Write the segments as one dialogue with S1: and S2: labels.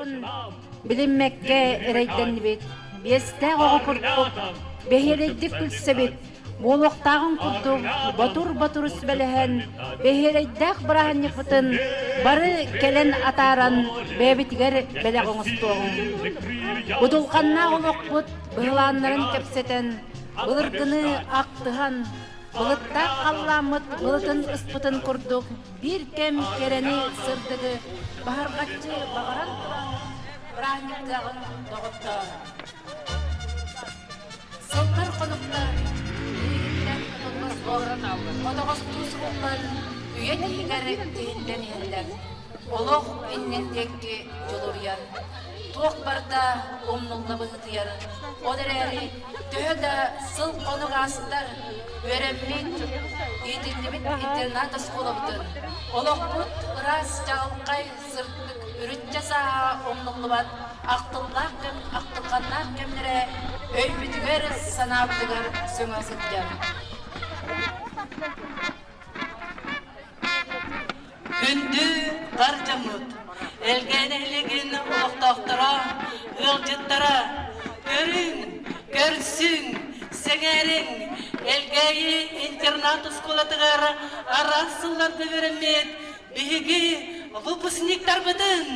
S1: Билиммэккэ эрэйдэннибит, биэстээх оҕо курдук бэһиэлэйдик күлсэбит, буолуохтааҕын курдук ботур-ботур сүбэлэһэн, бэһиэлэйдээх бырааһынньыкпытын бары кэлэн атааран бэйэбитигэр бэлэх оҥостуоҕуҥ. Будулҕаннаах олохпут быһылааннарын кэпсэтэн, былыргыны ахтыһан, былыттаах халлааммыт былытын ыспытын курдук биир кэм кэрэни сырдыгы баһырҕаччы баҕаран туран бырааһынньыктыаҕыҥ доҕоттоор. Сыллар-хонуктар биһигиттэн тутулла хотоҕостуу субуллан үйэ тиһигэр тиһиллэн иһэллэр. Олох иннин диэки дьулуруйар. Туох барыта умнулла быһыытыйар. Ол эрээри төһө да сыл-хонук аастар, үөрэммит, иитиллибит интернат оскуолабытын, олохпут ыраас, чаҕылхай, сырдык, үрүччэ сааһа умнуллубат ахтыллаах кэм, ахтылҕаннаах кэмнэрэ өйбүтүгэр, санаабытыгар сөҥө сылдьар.
S2: Күндү бар дьоммут, Элгээн нэһилиэгин олохтоохторо, ыалдьыттара, көрүҥ, көрсүҥ, сэҥээриҥ, Элгээйи интернат оскуолатыгар араас сылларга үөрэммит биһиги выпускниктарбытын!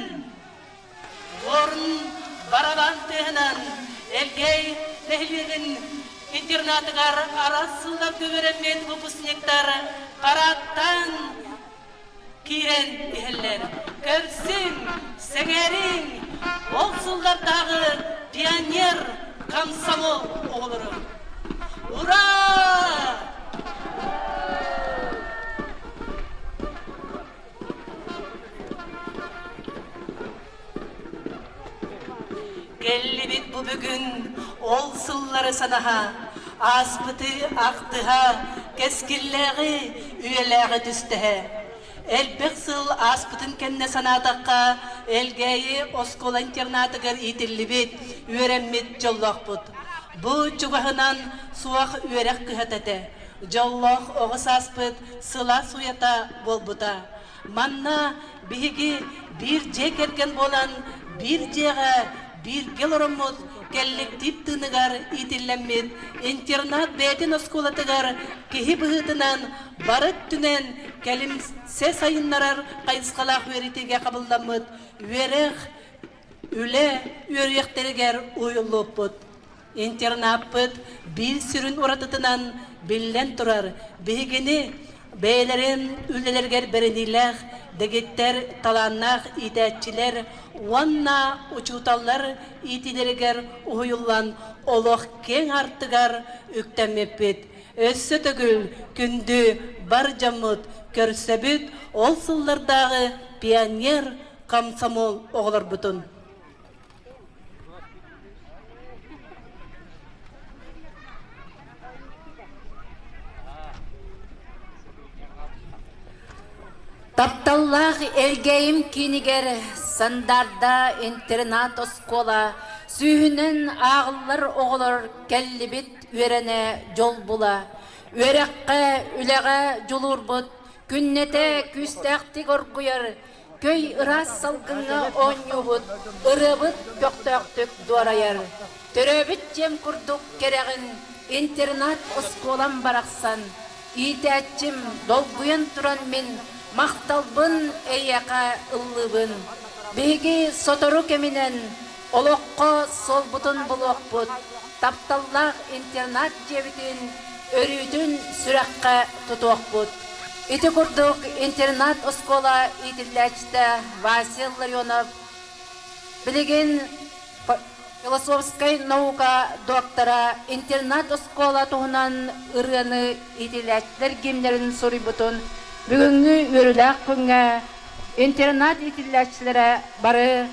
S2: Орун барабан тыаһынан Элгээй нэһилиэгин интернатыгар араас сылларга үөрэммит выпускниктар парадтаан киирэн иһэллэр. Көрсүҥ, сэҥээриҥ, ол сыллардааҕы пионер, комсомол оҕолору! Ура! Кэллибит бу бүгүн ол сыллары санаһа, ааспыты ахтыһа, кэскиллээҕи, үйэлээҕи түстэһэ. Элбэх сыл ааспытын кэннэ санаатахха, Элгээйи оскуола интернатыгар иитиллибит, үөрэммит дьоллоохпут. Бу чугаһынан суох үөрэх кыһата этэ. Дьоллоох оҕо сааспыт сылаас уйата буолбута. Манна биһиги биир дьиэ кэргэн буолан, биир дьиэҕэ бииргэ олороммут, кэлликтиип тыыныгар иитиллэммит, интернат бэйэтин оскуолатыгар киһи быһыытынан бары өттүнэн кэлимсэ сайыннарар хайысхалаах үөрэтиигэ хабылламмыт үөрэх, үлэ үөрүйэхтэригэр уһуйуллубуппут. Интернаппыт биир сүрүн уратытынан биллэн турар, биһигини бэйэлэрин үлэлэригэр бэриниилээх дэгиттэр талааннаах иитээччилэр уонна учууталлар иитиилэригэр уһуйуллан олох киэҥ аартыгар үктэммиппит. Өссө төгүл күндү бар дьоммут көрсөбүт ол сыллардааҕы пионер, комсомол оҕолорбутун.
S1: Тапталлаах Элгээйим киинигэр Сандаарда интернат-оскуола сүүһүнэн ааҕыллар оҕолор кэллибит үөрэнэ дьол була. Үөрэххэ, үлэҕэ дьулуурбут күннэтэ күүстээхтик оргуйар Көй ыраас салгыҥҥа оонньуубут, ырыабыт көхтөөхтүк дуорайар. Төрөөбүт дьиэм курдук кэрэҕин, интернат оскуолам барахсан. Иитээччим, долгуйан туран мин махталбын эйиэхэ ыллыыбын. Биһиги сотору кэминэн олоххо суолбутун булуохпут, тапталлаах интернат дьиэбитин өрүүтүн сүрэххэ тутуохпут. Ити курдук интернат-оскуола иитиллээччитэ Вася Ларионов билигин философскай наука доктора интернат-оскуола туһунан ырыаны иитиллээччилэр гимнэрин суруйбутун бүгүҥҥү үөрүүлээх күҥҥэ интернат иитиллээччилэрэ бары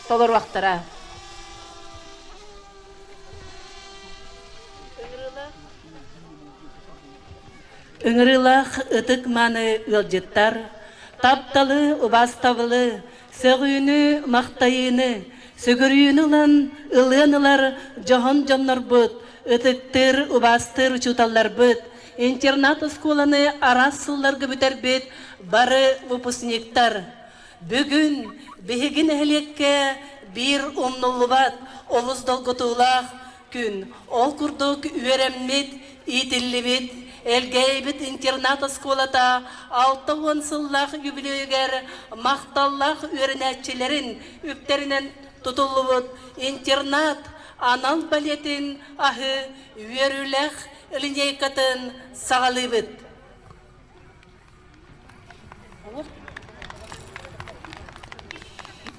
S1: толоруохтара.
S2: Ыҥырыылаах ытык-мааны ыалдьыттар, тапталы, убаастабылы, сөҕүүнү, махтайыыны, сүгүрүйүүнү ылан ылыан ылар дьоһун дьоннорбут, ытыктыыр, убаастыыр учууталларбыт, интернат оскуоланы араас сылларга бүтэрбит бары выпускниктар. Бүгүн биһиги нэһилиэккэ биир умнуллубат олус долгутуулаах күн. Ол курдук үөрэммит, иитиллибит, Элгээйибит интернат оскуолата 60 сыллаах үбүлүөйүгэр махталлаах үөрэнээччилэрин үптэринэн тутуллубут интернат анал балетин аһы үөрүүлээх линейкатын саҕалыыбыт.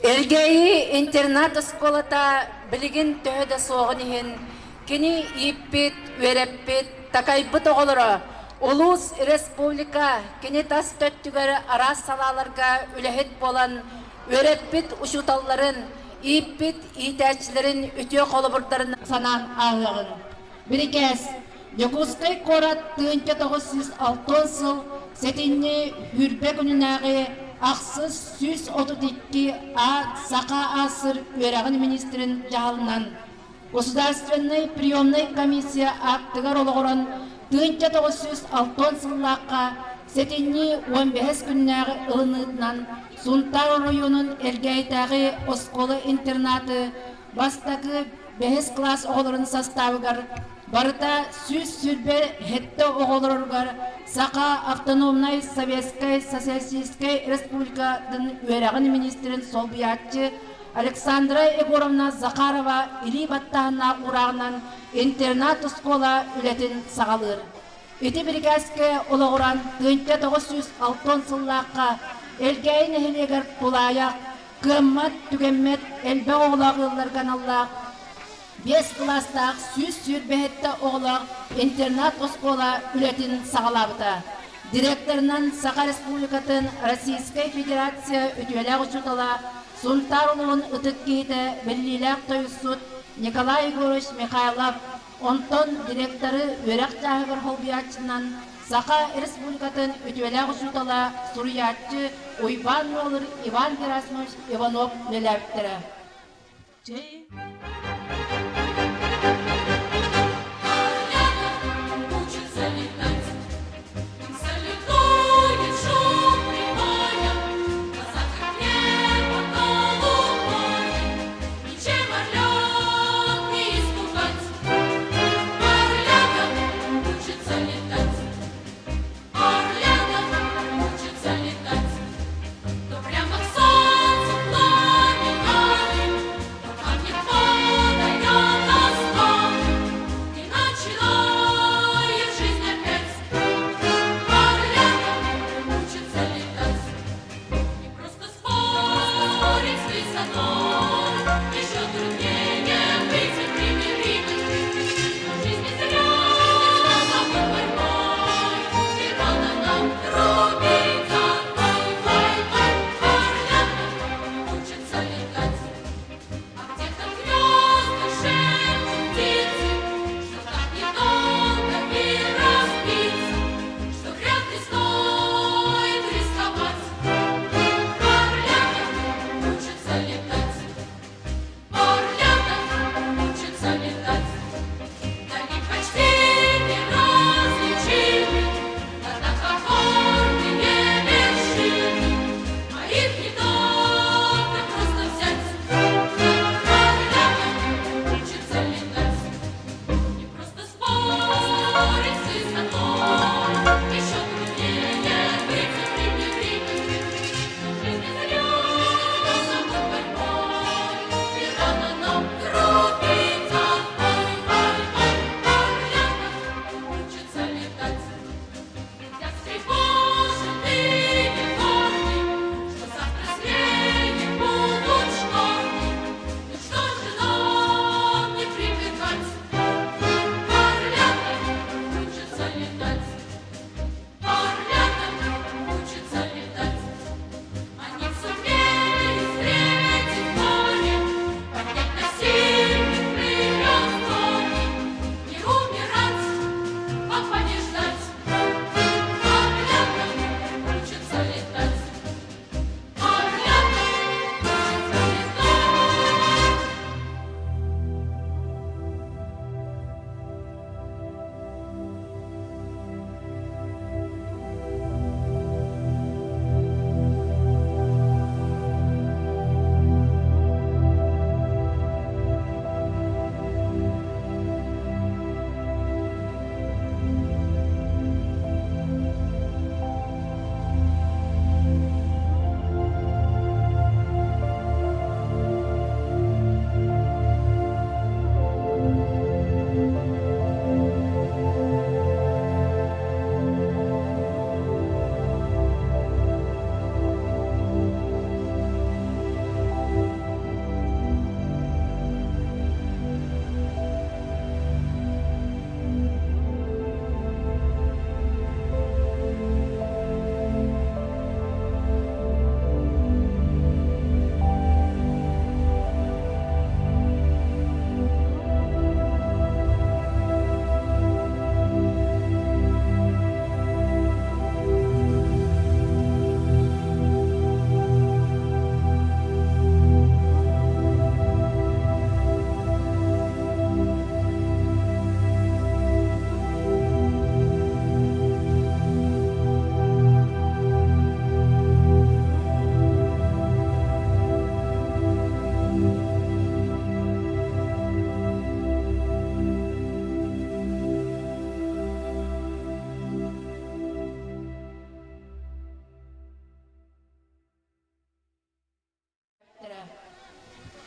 S1: Элгээйи интернат оскуолата билигин төһө да суоҕун иһин, кини ииппит, үөрэппит, такайбыт оҕолоро улуус, республика кини тас өттүгэр араас салааларга үлэһит буолан үөрэппит учууталларын, ииппит иитээччилэрин үтүө холобурдарын санаан ааһыаҕыҥ. Бирикээс Дьокуускай куорат 1960 сыл сэтинньи сүүрбэ күнүнээҕи ахсыс 132 А Саха АССР үөрэҕин министрин дьаһалынан Государственнай приемнай комиссия аактыгар олоҕуран 1960 сыллаахха сэтинньи 15 күннээҕи ылыныытынан Сунтаар оройуонун Элгээйитээҕи оскуола-интернаты бастакы бэһис кылаас оҕолорун састаабыгар барыта 127 оҕолоругар Саха автономнай Советскай Социалистическай Республикатын үөрэҕин министрин солбуйааччы Александра Егоровна Захарова илии баттааһыннаах уурааҕынан интернат-оскуола үлэтин саҕалыыр. Ити бирикээскэ олоҕуран 1960 сыллаахха Элгээйи нэһилиэгэр тулаайах Кыаммат, түгэммэт элбэх оҕолоох ыалларга аналлаах биэс кылаастаах 127 оҕолоох интернат-оскуола үлэтин саҕалаабыта. Директорынан Саха Республикатын Российскай Федерация үтүөлээх учуутала, Сунтаар улууһун ытык киһитэ, биллиилээх тойуксут Николай Егорович Михайлов Онтон директоры үөрэх чааһыгар солбуйааччынан Саха Республикатын үтүөлээх учуутала, суруйааччы Уйбаан Нуолур Иван Герасимович Иванов үлэлээбиттэрэ.
S3: Учится летать, орлята учатся летать, то прямо к солнцу пламенами, то камни падают осколки, и начинает жизнь опять. Орлята учатся летать, не просто спорить с высотой, еще труднее быть непримиримым. Но жизнь не зря зовут борьбой, и рано нам трубить отбой. Вай, вай, орлята учатся летать, а где-то звезды шепчут птицы, что так недолго и разбиться, что вряд ли стоит рисковать. Орлята учатся летать, орлята учатся летать. Они почти неразличимы, да так горные вершины, а их не так просто взять.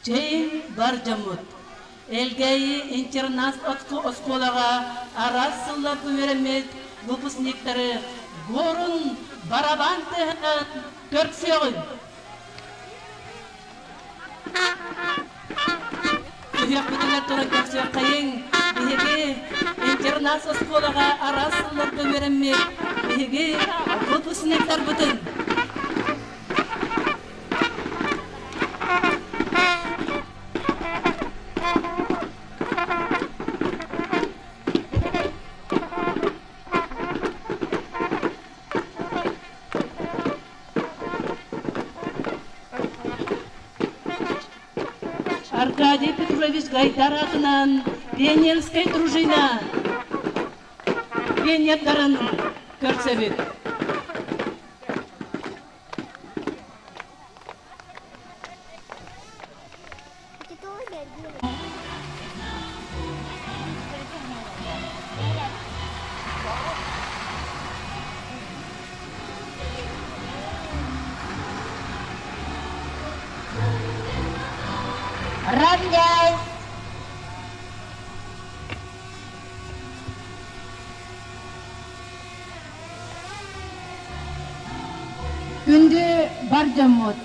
S2: Чэйиҥ бар дьоммут! Элгээйи интернат оскуолаҕа араас сылларга үөрэммит выпускниктары Горун барабан тыаһынан көрсүөҕүҥ! Сүһүөхпүтүгэр туран көрсүөххэйиҥ, биһиги интернат оскуолаҕа араас сылларга үөрэммит биһиги выпускниктарбытын! Аркадий Петрович Гайдар аатынан пионерскай дружина пионердарын көрсөбүт.
S4: Равняйсь!
S1: Күндү бар дьоммут,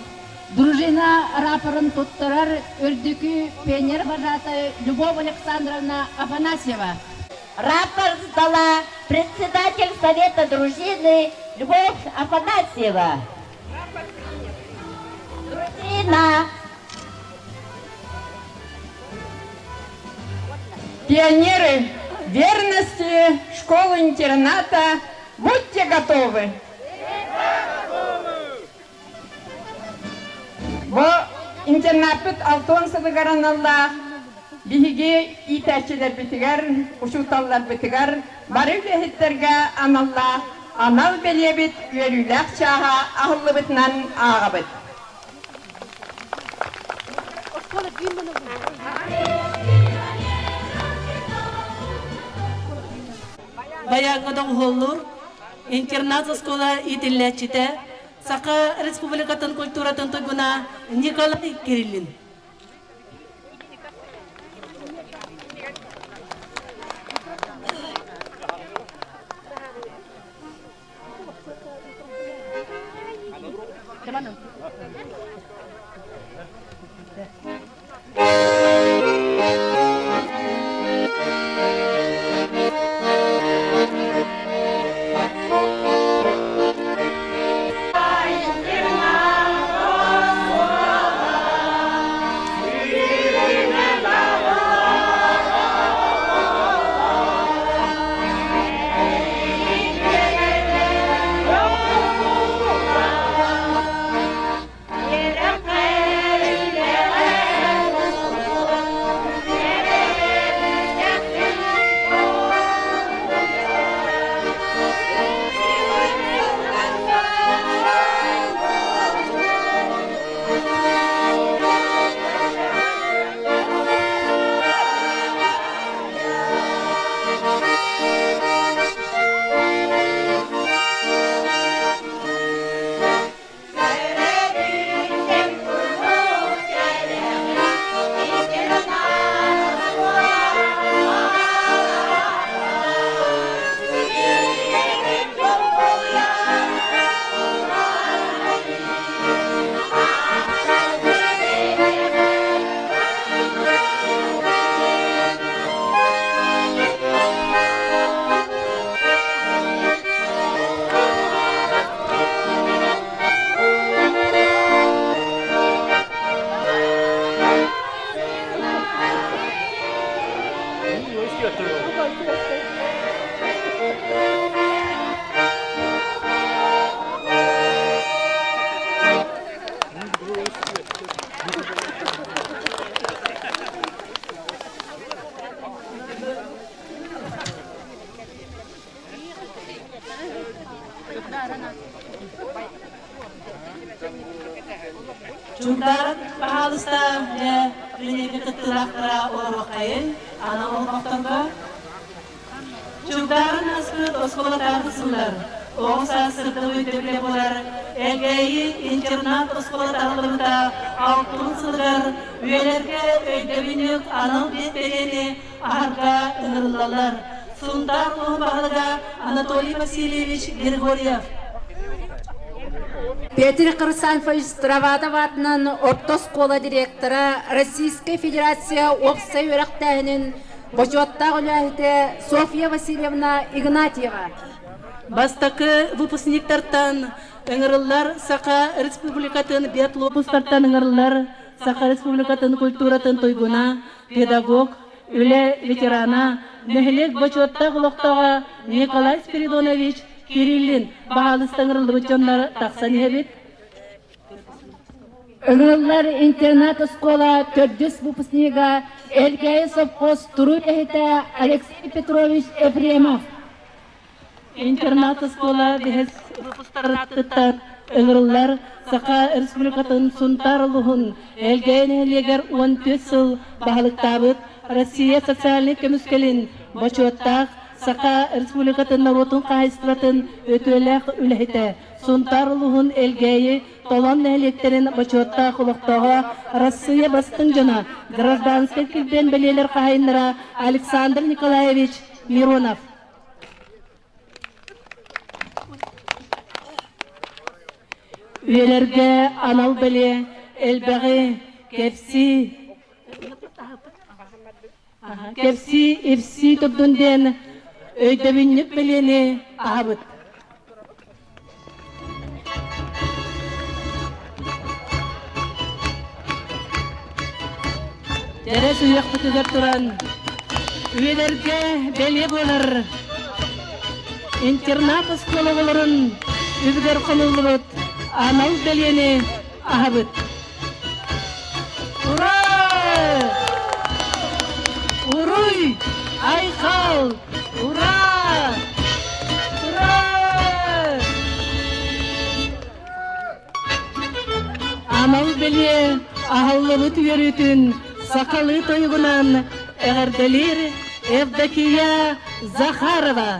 S1: дружина рапорын туттарар үрдүкү пионер вожатай Любовь Александровна Афанасьева.
S4: Рапорт сдала председатель Совета дружины Любовь Афанасьева. Дружина!
S5: Пионеры верности школы-интерната, будьте готовы! Бу интернаппыт алтон сылыгар аналлаах биһиги иитээччилэрбитигэр, учууталларбытыгар, бары үлэһиттэргэ аналлаах анал бэлиэбит үөрүүлээх чааһа аһыллыбытынан ааҕабыт.
S2: Баяҥҥа доҕуһуоллуур интернат оскуола иитиллээччитэ, Саха Республикатын культуратын туйгуна Николай Кириллин. Чугдааран баһаалыста дьэ билиҥҥи кыттыылаахтара олоруоххайын анал олбохторго. Чугдааран ааспыт оскуолатааҕы сыллар. Оҕо саас сырдык өйдөбүлэ буолар Элгээйи интернат оскуолата аһыллыбыта алтын сылыгар үйэлэргэ өйдөбүнньүк анал бэлиэни аһарга ыҥырыллаллар. Сунтаар улууһун баһылыга Анатолий Васильевич Григорьев.
S1: Петр Хрисанфович Страватов аатынан орто оскуола директора, Российскай Федерация уопсай үөрэхтээһинин бочуоттаах үлэһитэ Софья Васильевна Игнатьева.
S2: Бастакы выпускниктартан ыҥырыллар Саха Республикатын биатлопустартан ыҥырыллар Саха Республикатын культуратын туйгуна, педагог, үлэ ветерана, нэһилиэк бочуоттаах олохтооҕо Николай Спиридонович Кириллин баһаалыста ыҥырыллыбыт дьоннор тахсан иһэбит.
S1: Ыҥырыллар интернат-оскуола төрдүс выпускнига Элгээйи совхоз туруу үлэһитэ Алексей Петрович Ефремов.
S2: Интернат оскуола биһис выпустарыттан ыҥырыллар Саха Республикатын Сунтаар улууһун Элгээйи нэһилиэгэр 14 сыл баһылыктаабыт Россия социальнай көмүскэлин бочуоттаах Саха Республикатын норуотун хаһаайыстыбатын үтүөлээх үлэһитэ, Сунтаар улууһун Элгээйи Толон нэһилиэктэрин бочуоттаах олохтооҕо, Арассыыйа бастыҥ дьоно, гражданскай килбиэн бэлиэлэр хаһаайыннара Александр Николаевич Миронов. Үйэлэргэ анал бэлиэ элбэҕи кэпсии кэпсии ипсии турдун диэн өйдөбүнньүк бэлиэни аһабыт. Кэрэ сүһүөхпүтүгэр туран, үйэлэргэ бэлиэ буолар интернат оскуола оҕолорун үбүгэр хомуллубут анал бэлиэни аһабыт. Ура! Уруй! Айхал! Ура! Ура! Анал бэлиэ аһыллыбыт үөрүүтүн сахалыы тойугунан эҕэрдэлиир Евдокия Захарова.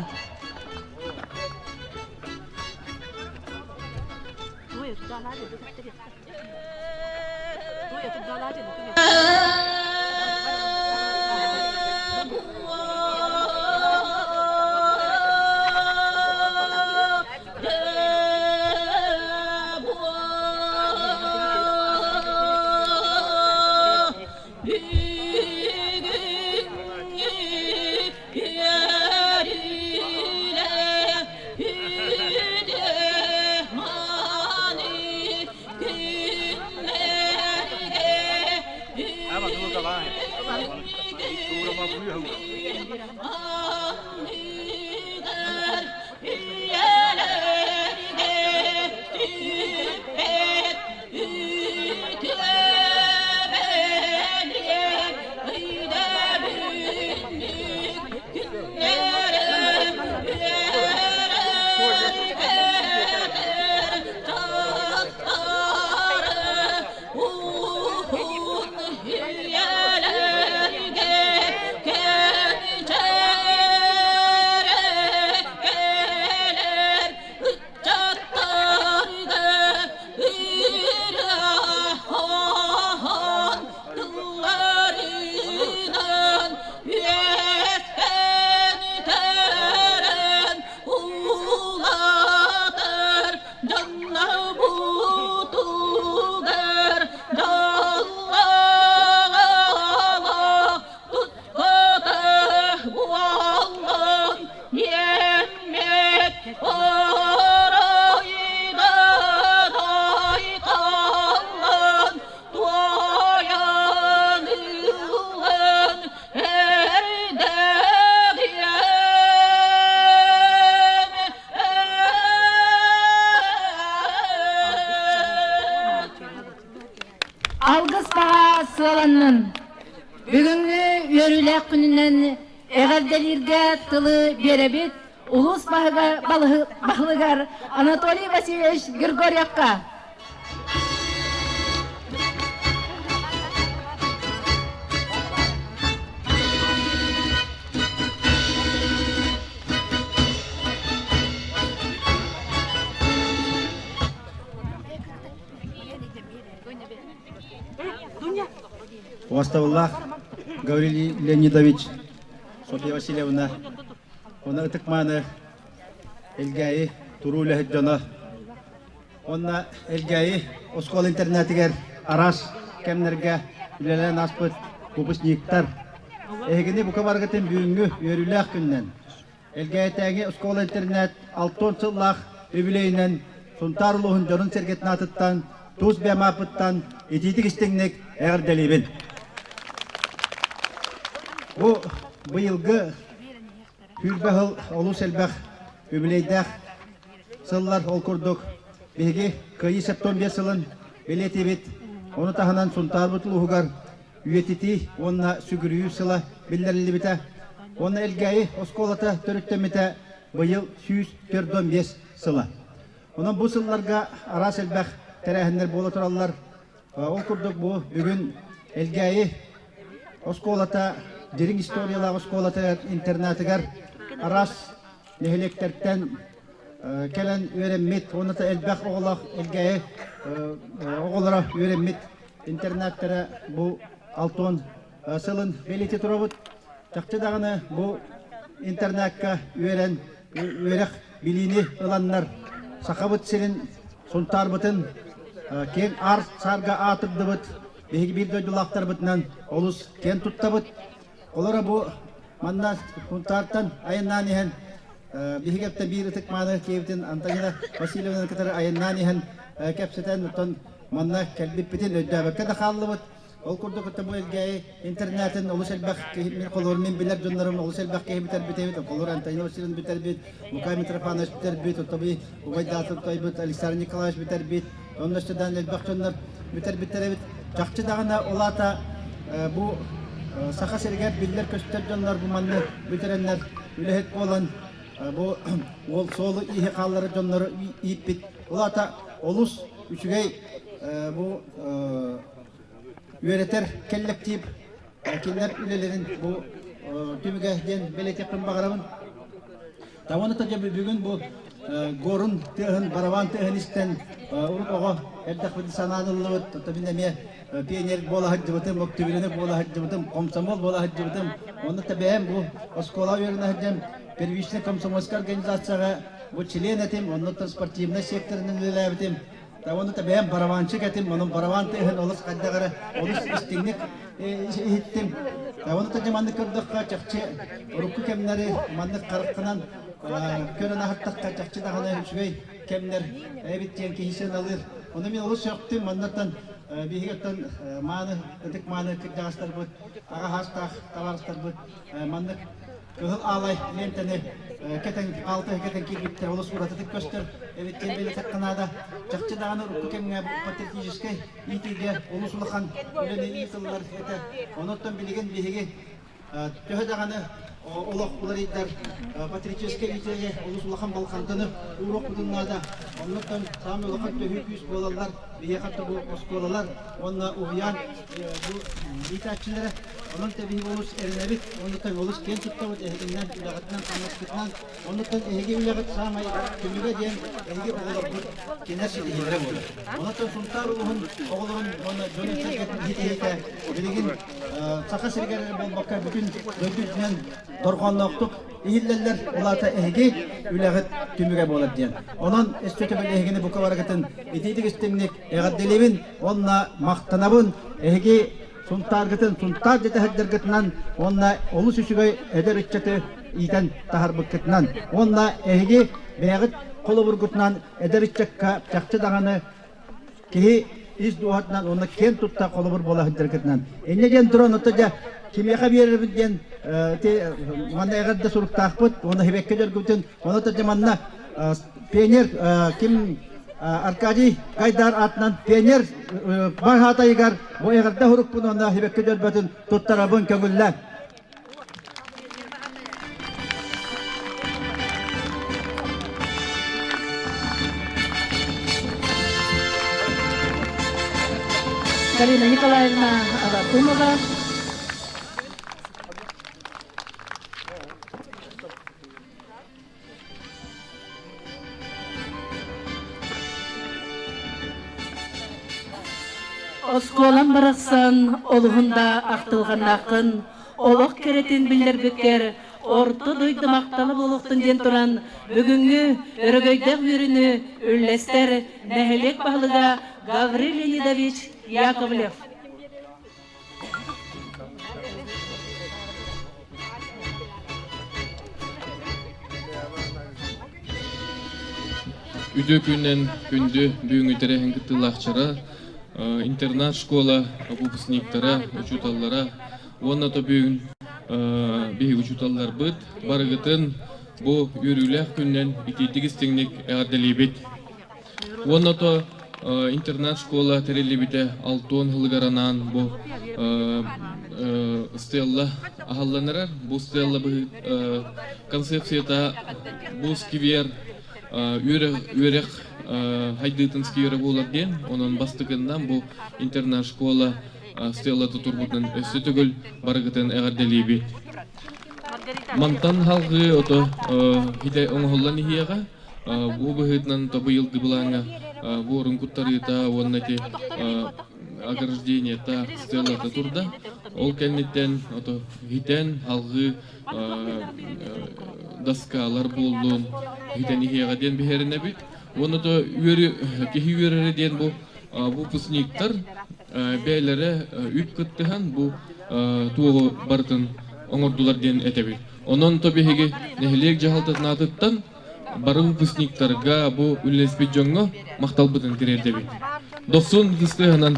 S1: Алгыс баҕа сыаланнын. Бүгүҥҥү үөрүүлээх күнүнэн эҕэрдэлииргэ тылы биэрэбит улуус баһылыгар Анатолий Васильевич Григорьевка.
S6: Убастабыллаах Гаврилий Леонидович, Софья Васильевна, уонна ытык-мааны Элгээйи туруу үлэһит дьоно, уонна Элгээйи оскуола интернатыгар араас кэмнэргэ үлэлээн ааспыт выпускниктар, эһигини бука барыгытын бүгүҥҥү үөрүүлээх күнүнэн Элгээйитээҥи оскуола-интернат 60 сыллаах үбүлүөйүнэн Сунтаар улууһун дьонун-сэргэтин аатыттан тус бэйэм ааппыттан итиитик истиҥник эҕэрдэлиибин. Бу быйылгы сүүрбэ сыл олус элбэх үбүлүөйдээх сыллар ол курдук биһиги Кыайыы 75 сылын бэлиэтиибит. Ону таһынан Сунтаарбыт улууһугар үйэтитии уонна сүгүрүйүү сыла биллэриллибитэ уонна Элгээйи оскуолата төрүттэммитэ быйыл 145 сыла. Онон бу сылларга араас элбэх тэрээһиннэр буола тураллар. Ол курдук бу бүгүн Элгээйи оскуолата дириҥ историялаах оскуолата интернатыгар араас нэһилиэктэртэн кэлэн үөрэммит уонна элбэх оҕолоох Элгээйи оҕолоро үөрэммит интернаттара бу алтон сылын бэлиэтии турабыт. Чахчы даҕаны бу интернакка үөрэн үөрэх билиини ыланнар Сахабыт сирин Сунтаарбытын киэҥ аар саарга аатырдыбыт биһиги биир дойдулаахтарбытынан олус киэн туттабыт. Олоро бу манна Сунтаартан айаннаан иһэн биһиги биир ытык мааны киһибитин Антонина Васильевнаны кытары айаннаан иһэн кэпсэтэн оттон манна кэлбиппитин өйдөөбөккө да хааллыбыт. Ол курдук бу Элгээйи интернатын олус элбэх киһи мин холобур мин билэр дьоннорум олус элбэх киһи бүтэрбит эбит. Холобур Антонина Васильевна бүтэрбит, Лука Митрофанович бүтэрбит, оттон убайдаатын тойбут Александр Николаевич бүтэрбит. Онно өссө элбэх дьоннор бүтэрбиттэр эбит. Чахчы даҕаны ол аата бу Саха сиригэр биллэр-көстөр дьоннор бу манны бүтэрэннэр үлэһит буолан бу уол суолу ииһи хаалларар дьоннору ииппит. Ол аата олус үчүгэй бу үөрэтэр кэллэктиип кинилэр үлэлэрин бу түмүгэ диэн бэлиэтиэхпин баҕарабын. Таваны та бүгүн бу горун тыаһын, барабан тыаһын истэн урут оҕо эрдэхпитин санаан ыллыбыт. Мин эмиэ пионер буола сылдьыбытым, октябренок буола сылдьыбытым, комсомол буола сылдьыбытым. Онно та бэйэм бу оскуола үөрэнэ сылдьан первичный комсомольскай организацияҕа бу член этим, оннуттан спортивнай секторынан үлэлээбитим. Онно та бэйэм барабанчык этим, онон барабан тыаһын олус хайдах эрэ олус истиҥник иһиттим. Онно та маннык көрдөххө чахчы урукку кэмнэри маннык хараххынан көрөн аһаттахха чахчы даҕаны үчүгэй кэмнэр эбит диэн киһи сыаналыыр. Ону мин олус сөхтүм, маннаттан биһигиттэн мааны ытык мааны кырдьаҕастарбыт, аҕа хаастаах табаарыстарбыт маннык Кыһыл аалай лиэнтэни кэтэн, аалтыһы кэтэн киирбиттэр олус уратытык көстөр эбит диэн бэлиэтэххэ наада. Чахчы даҕаны урукку кэмҥэ патриотическай иитиигэ олус улахан үлэни ыытыллар этэ. Онуттан билигин биһиги төһө даҕаны олох уларыйдар патриотическай иитиигэ олус улахан болҕомтону ууруохпутун наада. Оннуттан саамай улахан төһүү күүс буолаллар биһиэхэ бу оскуолалар уонна уһуйаан бу иитээччилэрэ. Онон тэбиһи олус эрэнэбит, оннуттан олус киэн туттабыт эһигиннэн, үлэҕитинэн, хамнаскытынан. Оннуттан эһиги үлэҕит саамай түмүгэ диэн эһиги оҕолоргут кинилэр ситиһиилэрэ буолар. Онон Сунтаар улууһун оҕолорун уонна дьонун-сэргэтин ситиһиитэ билигин Саха сиригэр эрэ буолбакка бүтүн дойду үрдүнэн дорҕоонноохтук иһиллэллэр. Ол аата эһиги үлэҕит түмүгэ буолар диэн. Онон өссө төгүл эһигини бука барыгытын итиитик истиҥник эҕэрдэлиибин уонна махтанабын. Эһиги Сунтааргытын Сунтаар дьэтэһэрдэргитинэн уонна олус үчүгэй эдэр ыччаты иитэн таһарбыккытынан уонна эһиги бэйэҕит холобургутунан эдэр ыччакка чахчы даҕаны киһи ис дууһатынан уонна киэн тутта холобур буола сылдьаргытынан. Инньэ диэн туран ото дьэ кимиэхэ биэрэрбит диэн манна эҕэрдэ суруктаахпыт уонна хибэккэ дьөргүтүн онно дьэ манна пионер ким Аркадий Гайдар аатынан пионер баһаатайыгар бу эҕэрдэ сурукпун уонна хибэккэ дьөрбөтүн туттарабын көҥүллээн.
S1: Галина Николаевна Авакумова. Оскуолам
S2: барахсан олуһун да ахтылҕаннааххын, олох кэрэтин биллэрбиккэр орто дойду махтала буолуохтун диэн туран, бүгүҥҥү өрөгөйдөөх үөрүүнү үллэстэр нэһилиэк баһылыга Гаврил Леонидович Яковлев.
S7: Үтүө күнүнэн күндү бүгүҥҥү тэрээһин кыттыылаахчара, интернат-школа выпускниктара, учууталлара уонна то бүгүн биһиги учууталларбыт барыгытын бу үөрүүлээх күнүнэн итиитик истиҥник эҕэрдэлиибит. Уонна то интернат-школа тэриллибитэ алтуон сылыгар анаан бу стелла аһалланара. Бу стелла концепцията бу сквер үөрэх хайдыытын скверэ буолар диэн. Онон бастакыннан бу интернат-школа стеллата турбутун өссө төгүл барыгытын эҕэрдэлиибит. Мантан халгыы ото хите оҥоһуллан иһиэҕэ. Бу быһыытынан быйылгы былааҥҥа буорун куттарыыта уонна ити ограждениета, стеллата турда. Ол кэнниттэн ото хитэн алҕыы доскалар буоллун хитэн иһиэҕэ диэн биһэринэбит. Уонна то үөрү киһи үөрэрэ диэн бу выпускниктар бэйэлэрэ үп кыттыһан бу туоҕу барытын оҥордулар диэн этэбит. Онон то биһиги нэһилиэк дьаһалтатын аатыттан бары выпускниктарга бу үлэлэспит дьоҥҥо махталбытын тириэрдэбит. Дохсун кыстыаһынан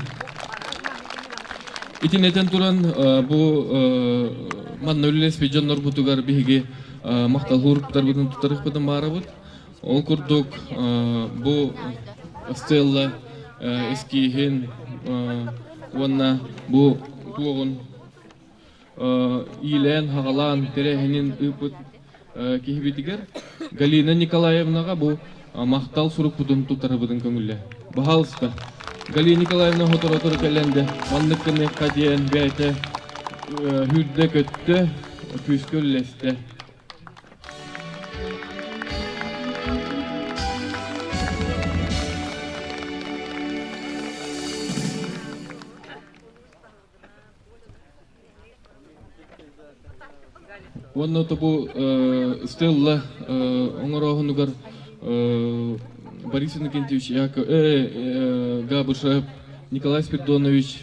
S7: итин этэн туран бу манна үлэлэспит дьоннорбутугар биһиги махтал хуурбутарбытын туттарыахпытын баарабыт. Ол курдук бу Стелла эскииһин уонна бу туоҕун иилээн-хаҕалаан тэрээһинин ыыппыт киһибитигэр Галина Николаевнаҕа бу махтал сурукпутун туттарабытын көҥүллэ. Баһаалыста, Галина Николаевна сотору-сотору кэлэн да маннык гыныахха диэн бэйэтэ сүүрдэ-көттө, күүскэ үллэстэ. Уонна бу Стелла оҥорооһунугар Борис Иннокентьевич Габышев, Николай Спиридонович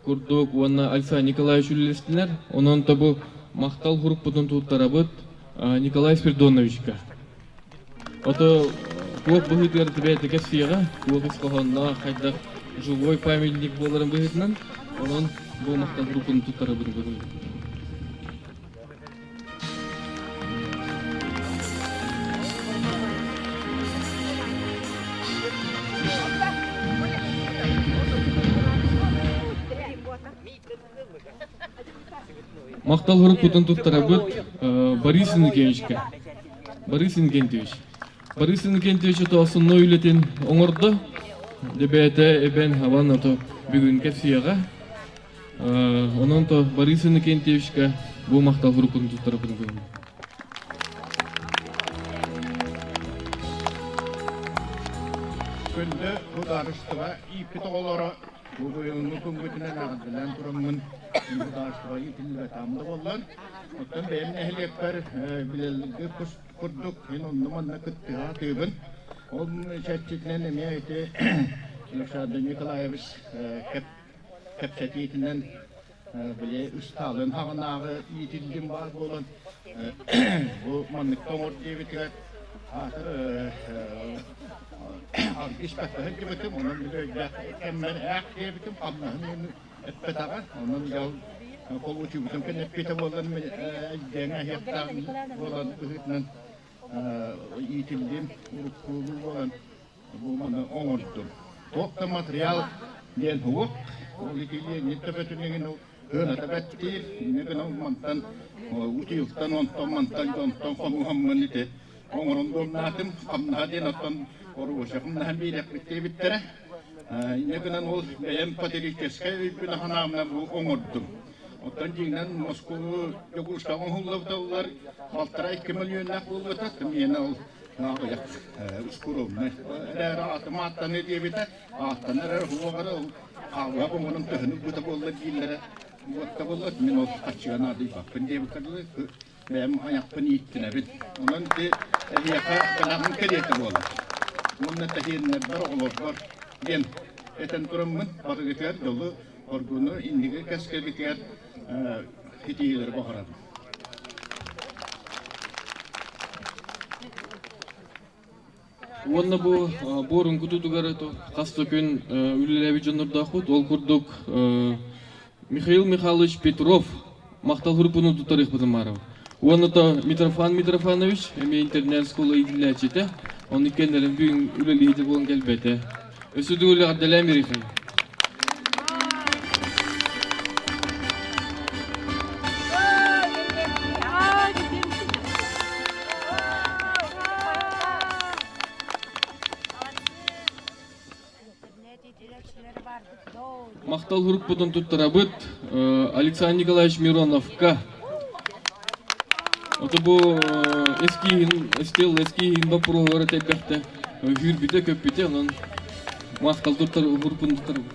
S7: курдук уонна Александр Николаевич үлэлэстилэр. Онон тобу махтал хурукпутун туттарабыт Николай Спиридоновичка. Ото туох быһыытыгар бэйэтэ кэпсиэҕэ, туох ис хоһоонноох, хайдах живой памятник буоларын быһыытынан, онон бу махтал группаны туттарабын бүгүн. Махтал группутун туттарабыт Борис Иннокентьевичка. Борис Иннокентьевич. Борис Иннокентьевич ото основной үлэтин оҥордо. Дебээтэ эбэн хабан ото бүгүн кэпсиэҕэ. Онон то Борис Иннокентьевичка бу махтал группутун туттарабын бүгүн.
S8: Күндү судаарыстыба ииппит оҕолоро Бу быйылгы күҥҥүтүнэн эҕэрдэлээн тураммын государство иитиллибэтэҕим да буоллар, оттон бэйэм нэһилиэкпэр билэлгэ курдук мин онно-манна кыттыһа сатыыбын. Ол чэрчитинэн эмиэ ити Александр Николаевич кэпсэтиитинэн били Ыстаалын хаҕынааҕы иитиллим баар буолан бу манныкта оҥор диэбитигэр аатыр испэккэ сылдьыбытым, онон били өйдөөх кэммэр ээх диэбитим, хамнаһын эппэтэҕэ, онон дьол получубутум кэннэ эппитэ буолан өйдөөн аһыахтаах буолан быһыытынан иитиллим, уруккулуу буолан Бу маны оҥордум. Туох да материал диэн суох. Ол итилиэнньит төбөтүн ол ыаната бэттиир. Инньэ гынан мантан утуйуктан онтон мантан дьонтон хомуһаммын ити оҥорон дуомнаатым. Хамнаһа диэн оттон оруоша хамнаһан биэриэхпит диэбиттэрэ. Инньэ гынан ол бэйэм патриотическай өйбүн аһанаамна бу оҥордум. Оттон дьиҥинэн Москубу Дьокуускайга оҥоһуллубуталлар 1,5-2 миллионнаах буолбута. Миэнэ ол Аҕыйах ускуруумнай эрээри атым ааттаныа диэбитэ, ааттанар эрэ уһуоҕара ол Хааллаах оҥорон төһөнү ылбыта буолла дииллэрэ уотта буолла мин ол харчыга наадыйбаппын диэбиккэ дылы бэйэм айахпын ииттинэбин. Онон ити эһиэхэ бэлэҕим кэриэтэ буолар. Уонна тэһиэннэрбэр, оҕолорбор диэн этэн тураммын барыгытыгар дьолу, оргуну инники кэскилгитигэр ситиһиилэри баҕарабын.
S7: Уонна бу буорун кутуутугар хас да күн үлэлээбит дьоннордоохпут. Ол курдук Михаил Михайлович Петров махтал группаны тутарыахпытын баарабыт. Уонна то Митрофан Митрофанович эмиэ интернет школа иитиллээччитэ. Ону кэннэрин бүгүн үлэлиһити буолан кэлбэтэ. Өссө да үлэҕэрдэлээн бириэхэй. Махтал группутун туттарабыт Александр Николаевич Мироновка. Ото бу эскиһин, эстел эскиһин боппуруоһугар этэрбэхтэ үүрбүтэ, көппүтэ, онон махтал туттар группун туттарабыт.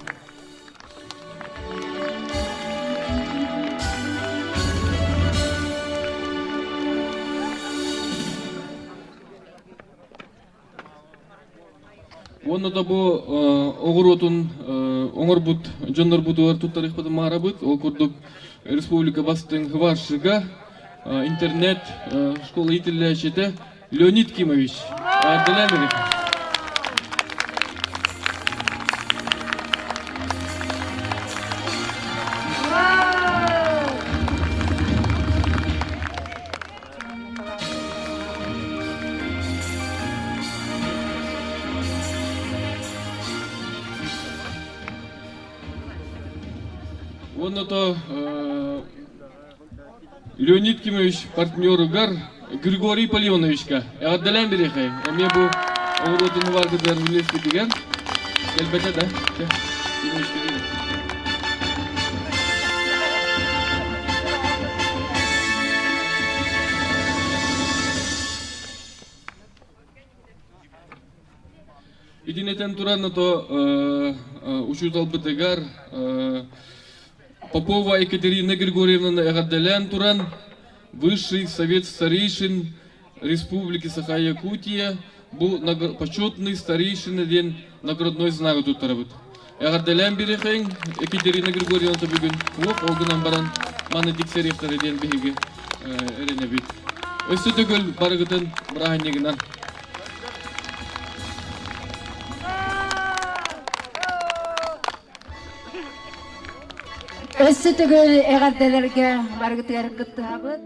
S7: Уонна да бу оҕуруотун оҥорбут дьоннорбутугар туттарыахпытын баҕарабыт. Ол курдук республика бастыҥ хыбаршыга интернет школа иитиллээччитэ Леонид Кимович. Эҕэрдэлээн Уонна то Леонид Кимович партнеругар Григорий Полионовичка эҕэрдэлээн бириэхэй. Эмиэ бу оҕуруотун баргытыгар үлэспитигэр кэлбэтэ да. Итини этэн туран, то учууталбытыгар Попова Екатерина Григорьевнаны эҕэрдэлээн туран, Высший совет старейшин Республики Саха-Якутия бу почетный старейшина диэн наградной знагы туттарабыт. Эҕэрдэлээн бириэхэҥ Екатерина Григорьевна бүгүн уох ол гынан баран маны тиксэриэхтэрэ диэн биһиги эрэнэбит. Өссө төгүл барыгытын бырааһынньыгынан.
S9: Өссө төгүл эҕэрдэлэргэ барыгытыгар кыттыһабыт.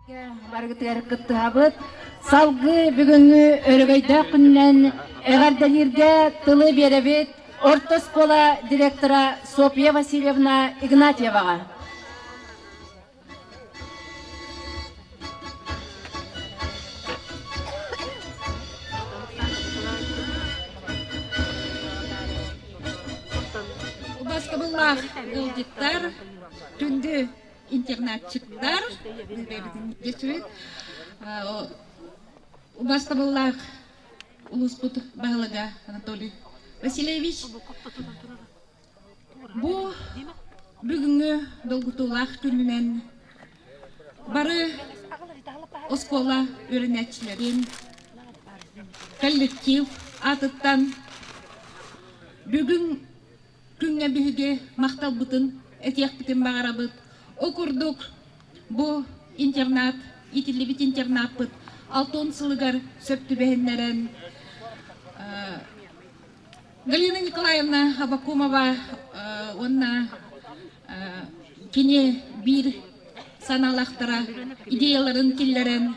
S9: Барыгытыгар кыттыһабыт. Салгыы бүгүҥҥү өрөгөйдөөх күнүнэн эҕэрдэлииргэ тылы биэрэбит орто оскуола директора Софья Васильевна Игнатьеваҕа.
S10: Убастабыллаах ыалдьыттар, күндү интернатчиктар, бэйэбитин убастабыллаах улууспут баһылыга Анатолий Васильевич, бу бүгүҥҥү долгутуулаах күнүнэн бары оскуола үөрэнээччилэрин, коллектив аатыттан бүгүн күҥҥэ биһиги махталбытын этиэхпитин баҕарабыт. Ол курдук бу интернат, иитиллибит интернаппыт алтын сылыгар сөп түбэһиннэрэн Галина Николаевна Абакумова уонна кини биир санаалаахтара идеяларын киллэрэн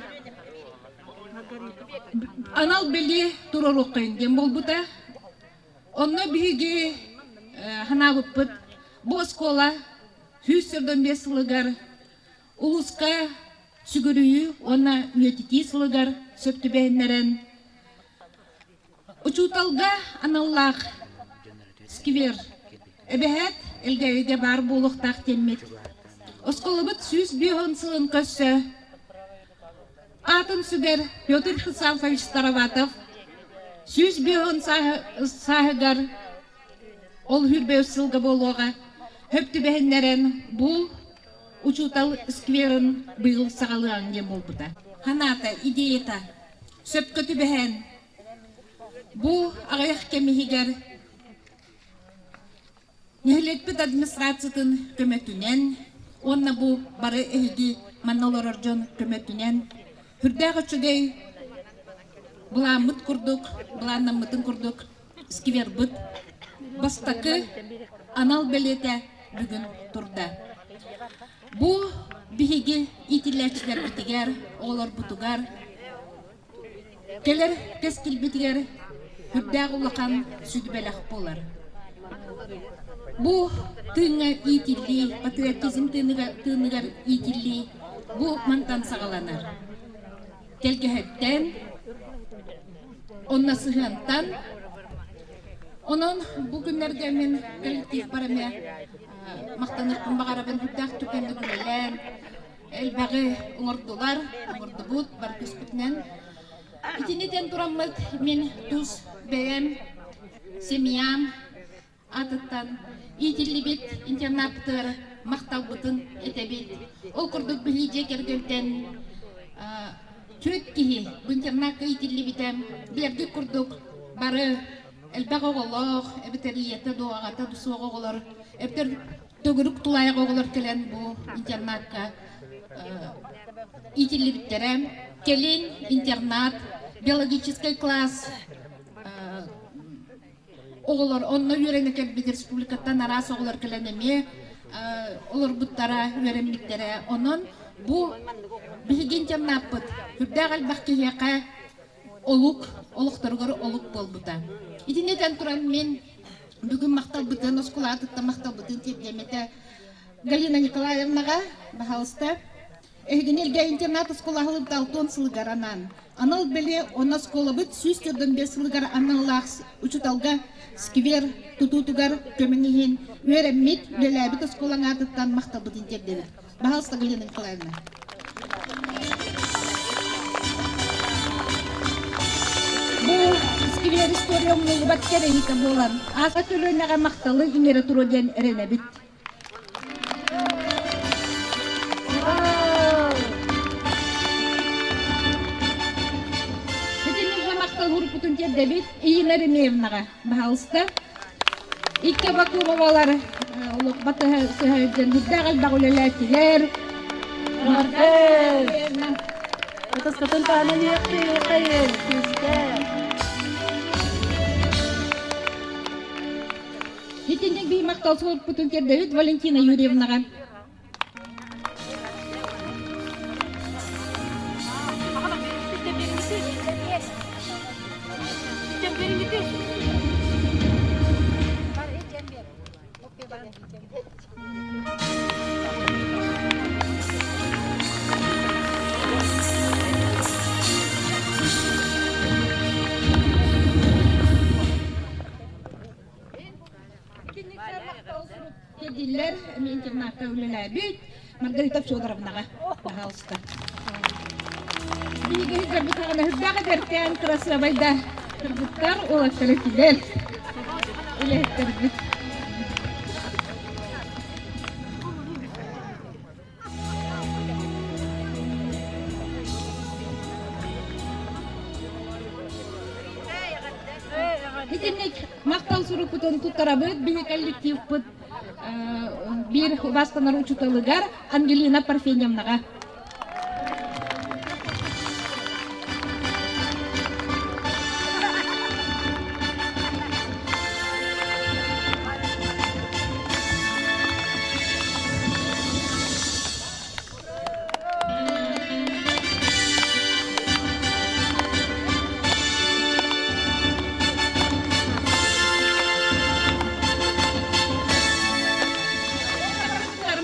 S10: анал бэлиэ туруоруоххайын диэн буолбута. Онно биһиги санаабыппыт бу оскуола 145 сылыгар улууска сүгүрүйүү уонна үйэтитии сылыгар сөп түбэһиннэрэн учууталга аналлаах сквер эбэһээт Элгээйигэ баар буолуохтаах диэммит. Оскуолабыт 105 сылын көрсө Аатын сүгэр Петр Хрисанфович Староватов 105 сааһыгар ол хүрбэс сылга буолуоҕа хөп түбэһиннэрэн бу учуутал скверын быйыл саҕалыаҕыҥ диэн буолбута. Ханаата, идеята сөпкө түбэһэн бу аҕыйах кэм иһигэр Нэһилиэкпит администрациятын көмөтүнэн уонна бу бары эһиги манна олорор дьон көмөтүнэн сүрдээх үчүгэй былааммыт курдук, былааннаммытын курдук сквербыт бастакы анал бэлиэтэ бүгүн турда. Бу биһиги иитиллээччилэрбитигэр, оҕолорбутугар Кэлэр кэскилбитигэр сүрдээх улахан сүдү бэлэх буолар. Бу тыыҥҥа иитиллии, патриотизм тыыныгар иитиллии бу мантан саҕаланар. Тэлгэһэттэн, онно сыһыантан. Онон бу күннэргэ мин коллективпар эмиэ махтаныахпын баҕарабын сүрдээх түргэнник үлэлээн, элбэҕи оҥордулар, оҥордубут бар түспүтүнэн. Итинитэн тураммыт мин тус бэйэм семьям аатыттан иитиллибит интернаттар махталбытын этэбит. Ол курдук биһи дьиэ кэргэнтэн түөрт киһи бу интернакка иитиллибитэ. Билэргит курдук бары элбэх оҕолоох, эбэтэр ийэтэ дуу, аҕата дуу суох оҕолор, эбэтэр Төгүрүк тулаайах оҕолор кэлэн бу интернакка иитиллибиттэрэ. Кэлин интернат, биологическай класс оҕолор онно үөрэнэ кэлбит республикаттан араас оҕолор кэлэн эмиэ олорбуттара, үөрэммиттэрэ. Онон бу биһиги интернаппыт сүрдээх элбэх киһиэхэ олук, олохторугар олук буолбута. Итини этэн туран мин бүгүн махталбытын, оскуолаатыттан махталбытын тиэрдиэм этэ Галина Николаевнаҕа, баһаалыста. Эһигини Илгэ интернат оскуолаһылыбыт алтон сылыгар анаан, анал бэлиэ уонна оскуолабыт 145 сылыгар аналлаах учууталга сквер тутуутугар көмөҥ иһин үөрэммит, үлэлээбит оскуолаҥ аатыттан махталбытын тиэрдэбит. Баһаалыста, Галина Николаевна. Бу сквер история умнуллубат кэрэһитэ буолан, аата көлүөнэҕэ махталы иҥэрэ туруо диэн эрэнэбит. Итиннигэ махтал уруккутун тиэрдэбит Ирина Ремеевнаҕа, баһаалыста. Икки Бакумовалар олох батыһа сыһа үрдээх элбэх үлэлээтилэр.
S1: Ытыскытын таһынан иэхтиэхэйин, күүстээх.
S10: Итинник бии махтал суолпутун тиэрдэбит Валентина Юрьевнаҕа. интернатка үлэлээбит Маргарита Федоровнаҕа, пожалуйста. Биһиги дьарбыт аҕана үрдээх эдэркээн кырасыабай да кыргыттар, уолаттар этилэр. Үлэһиттэрбит. Итинник махтал сурукпутун туттарабыт биһи коллективпыт биир убаастанар учууталыгар Ангелина Парфеньевнаҕа.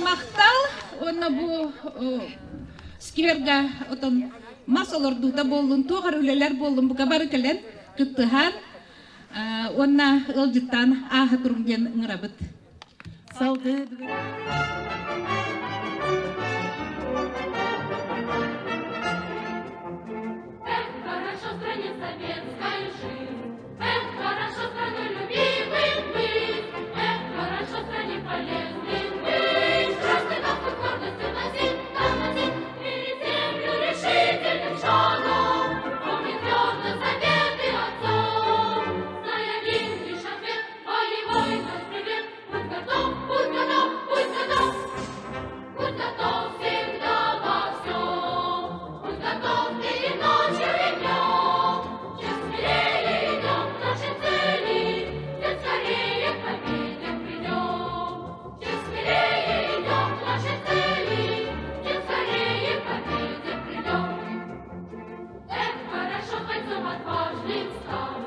S10: Махтал уонна бу скверга отон мас олордуута буоллун, туох эрэ үлэлэр буоллун бука бары кэлэн кыттыһан уонна ыалдьыттаан ааһа туруҥ диэн ыҥырабыт.
S1: Салгыы
S3: Эх, хорошо в стране советской жить, Эх, хорошо страной любимым быть, Эх, хорошо в стране полезным быть. Красный галстук гордостью носить, доносить, Перед землю решительным шагом, Помнит твердо заветы отцов. Зная один лишь ответ, боевой наш привет, Будь готов, будь готов, будь готов, Будь готов всегда во всем. Будь готов ты и ночью, и днем. Чем смелее идем к нашей цели, тем скорее к победе придем. Чем смелее идем к нашей цели, тем скорее к победе придем. Эх, хорошо бойцом отважным стать,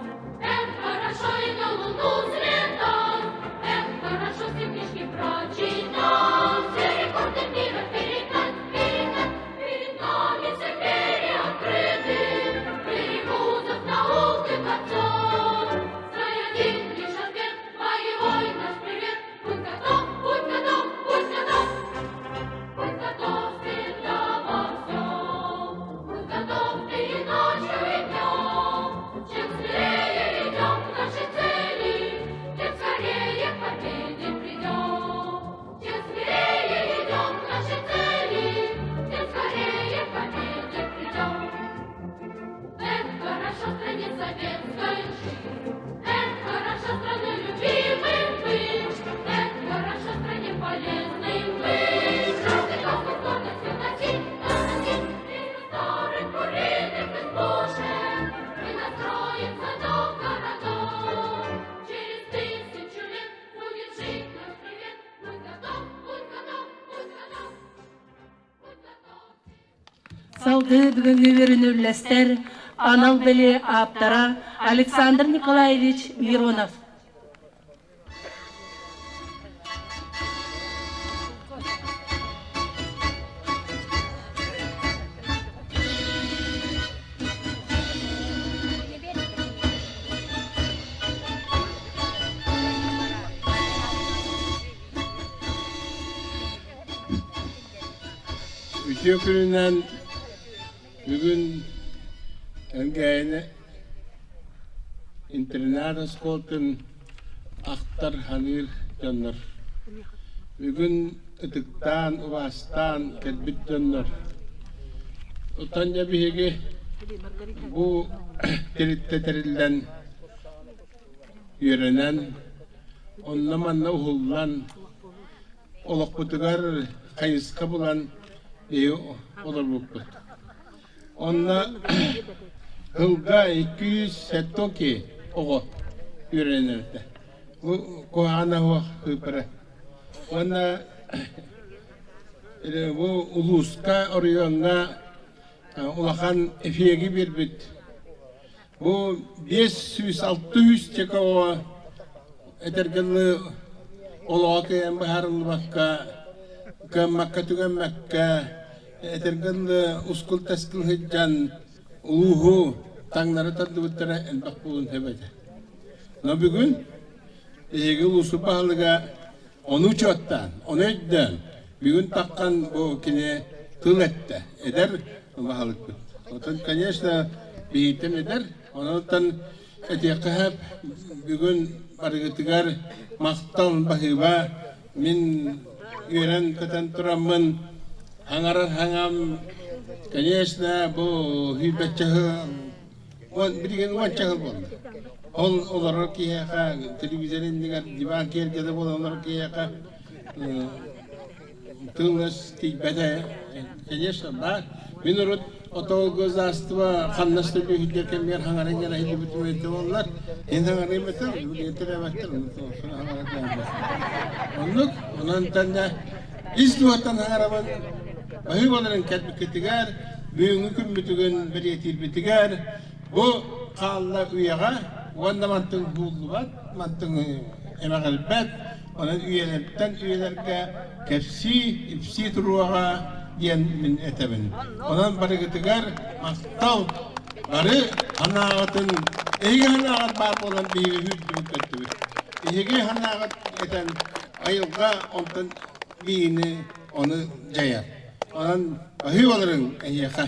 S3: Эх, хорошо и на луну взлетать, Эх, хорошо все книжки прочитать, Все рекорды мира перегнать, перегнать, Перед нами все двери открыты, Двери вузов, наук и дворцов. Знай один лишь ответ, боевой наш привет, Будь готов, будь готов, будь готов, Будь готов всегда во всем. Будь готов ты и ночью, и днем. Чем смелее идем к нашей цели, тем скорее к победе придем. Чем смелее идем к нашей цели, тем скорее к победе придем. Эх, хорошо в стране советской жить, Эх, хорошо страной любимым быть, Эх, хорошо стране полезным быть. Красный галстук гордостью носить, доносить, Из старых куриных избушек Мы настроим садов городов. Через тысячу лет будет жить наш привет. Будь готов, будь готов, будь готов, будь готов.
S1: Салгыы бүгүҥҥү үөрүүнү үллэстэр анал бэлиэ ааптара Александр Николаевич Миронов.
S11: Үтүө күнүнэн бүгүн Элгээйини интернат оскуолатын ахтар саныыр дьоннор. Бүгүн ытыктаан, убаастаан кэлбит дьоннор. Оттон дьэ биһиги бу тэрилтэ тэриллэн үөрэнэн, онно-манна уһуллан олохпутугар хайысха булан биһи олорбуппут. Онно сылга 272 оҕо үөрэнэрдэ. Бу куһаҕана суох сыыппара. Уонна бу улууска, оройуоҥҥа улахан эфиэги биэрбит. Бу 506 чека оҕо этэргэ дылы олоҕо кыайан быһаарыллыбакка, кыаммакка-түгэммэккэ, этэргэ дылы ускул-тэскил сылдьан улууһу таҥнары тардыбыттара элбэх буолуон сөп этэ. Но бүгүн биһиги улуус баһылыга ону учуоттаан, ону өйдөөн, Бүгүн таххан бу кини тыл эттэ. Эдэр баһылыкпыт. Отон, конечно, биһиттэн эдэр. Онон этиэххэ сөп, бүгүн барыгытыгар махтал баһыыба мин үөрэн-көтөн тураммын хаҥарар хаҥам, конечно, бу сүүрбэччэ сыл, билигин уонча сыл буолла. Ол олорор киһиэхэ, телевизор иннигэр диван киэргэлэ буолан олорор киһиэхэ тыл-өс тиийбэтэ, конечно, баар. Мин урут отоол государство хамнас төлүүһүтүгэр кэмигэр хаҥаран кэлэ сылдьыбытым эбитэ буоллар, ин хаҥарыам этэ, билигин төлөөбөттөр, Оннук, онон тэннэ ис дууһаттан хаҥарабын, баһыы буоларын кэлбиккитигэр, бүгүҥҥү күммүтүгүн бэлиэтиирбитигэр, бу хаалла үйэҕэ уонна мантыҥ бууллубат, мантыҥ эмэҕирбэт, Онон үйэлэртэн үйэлэргэ кэпсии, ипсии туруоҕа диэн мин этэбин. Онон барыгытыгар махтал, бары санааҕытын, эһиги санааҕыт баар буолан биһиги сүүрдүбүт көттүбүт. Эһиги санааҕыт этэн айылҕа онтон биһигини ону дьайар. Онон баһыы олорун эһиэхэ.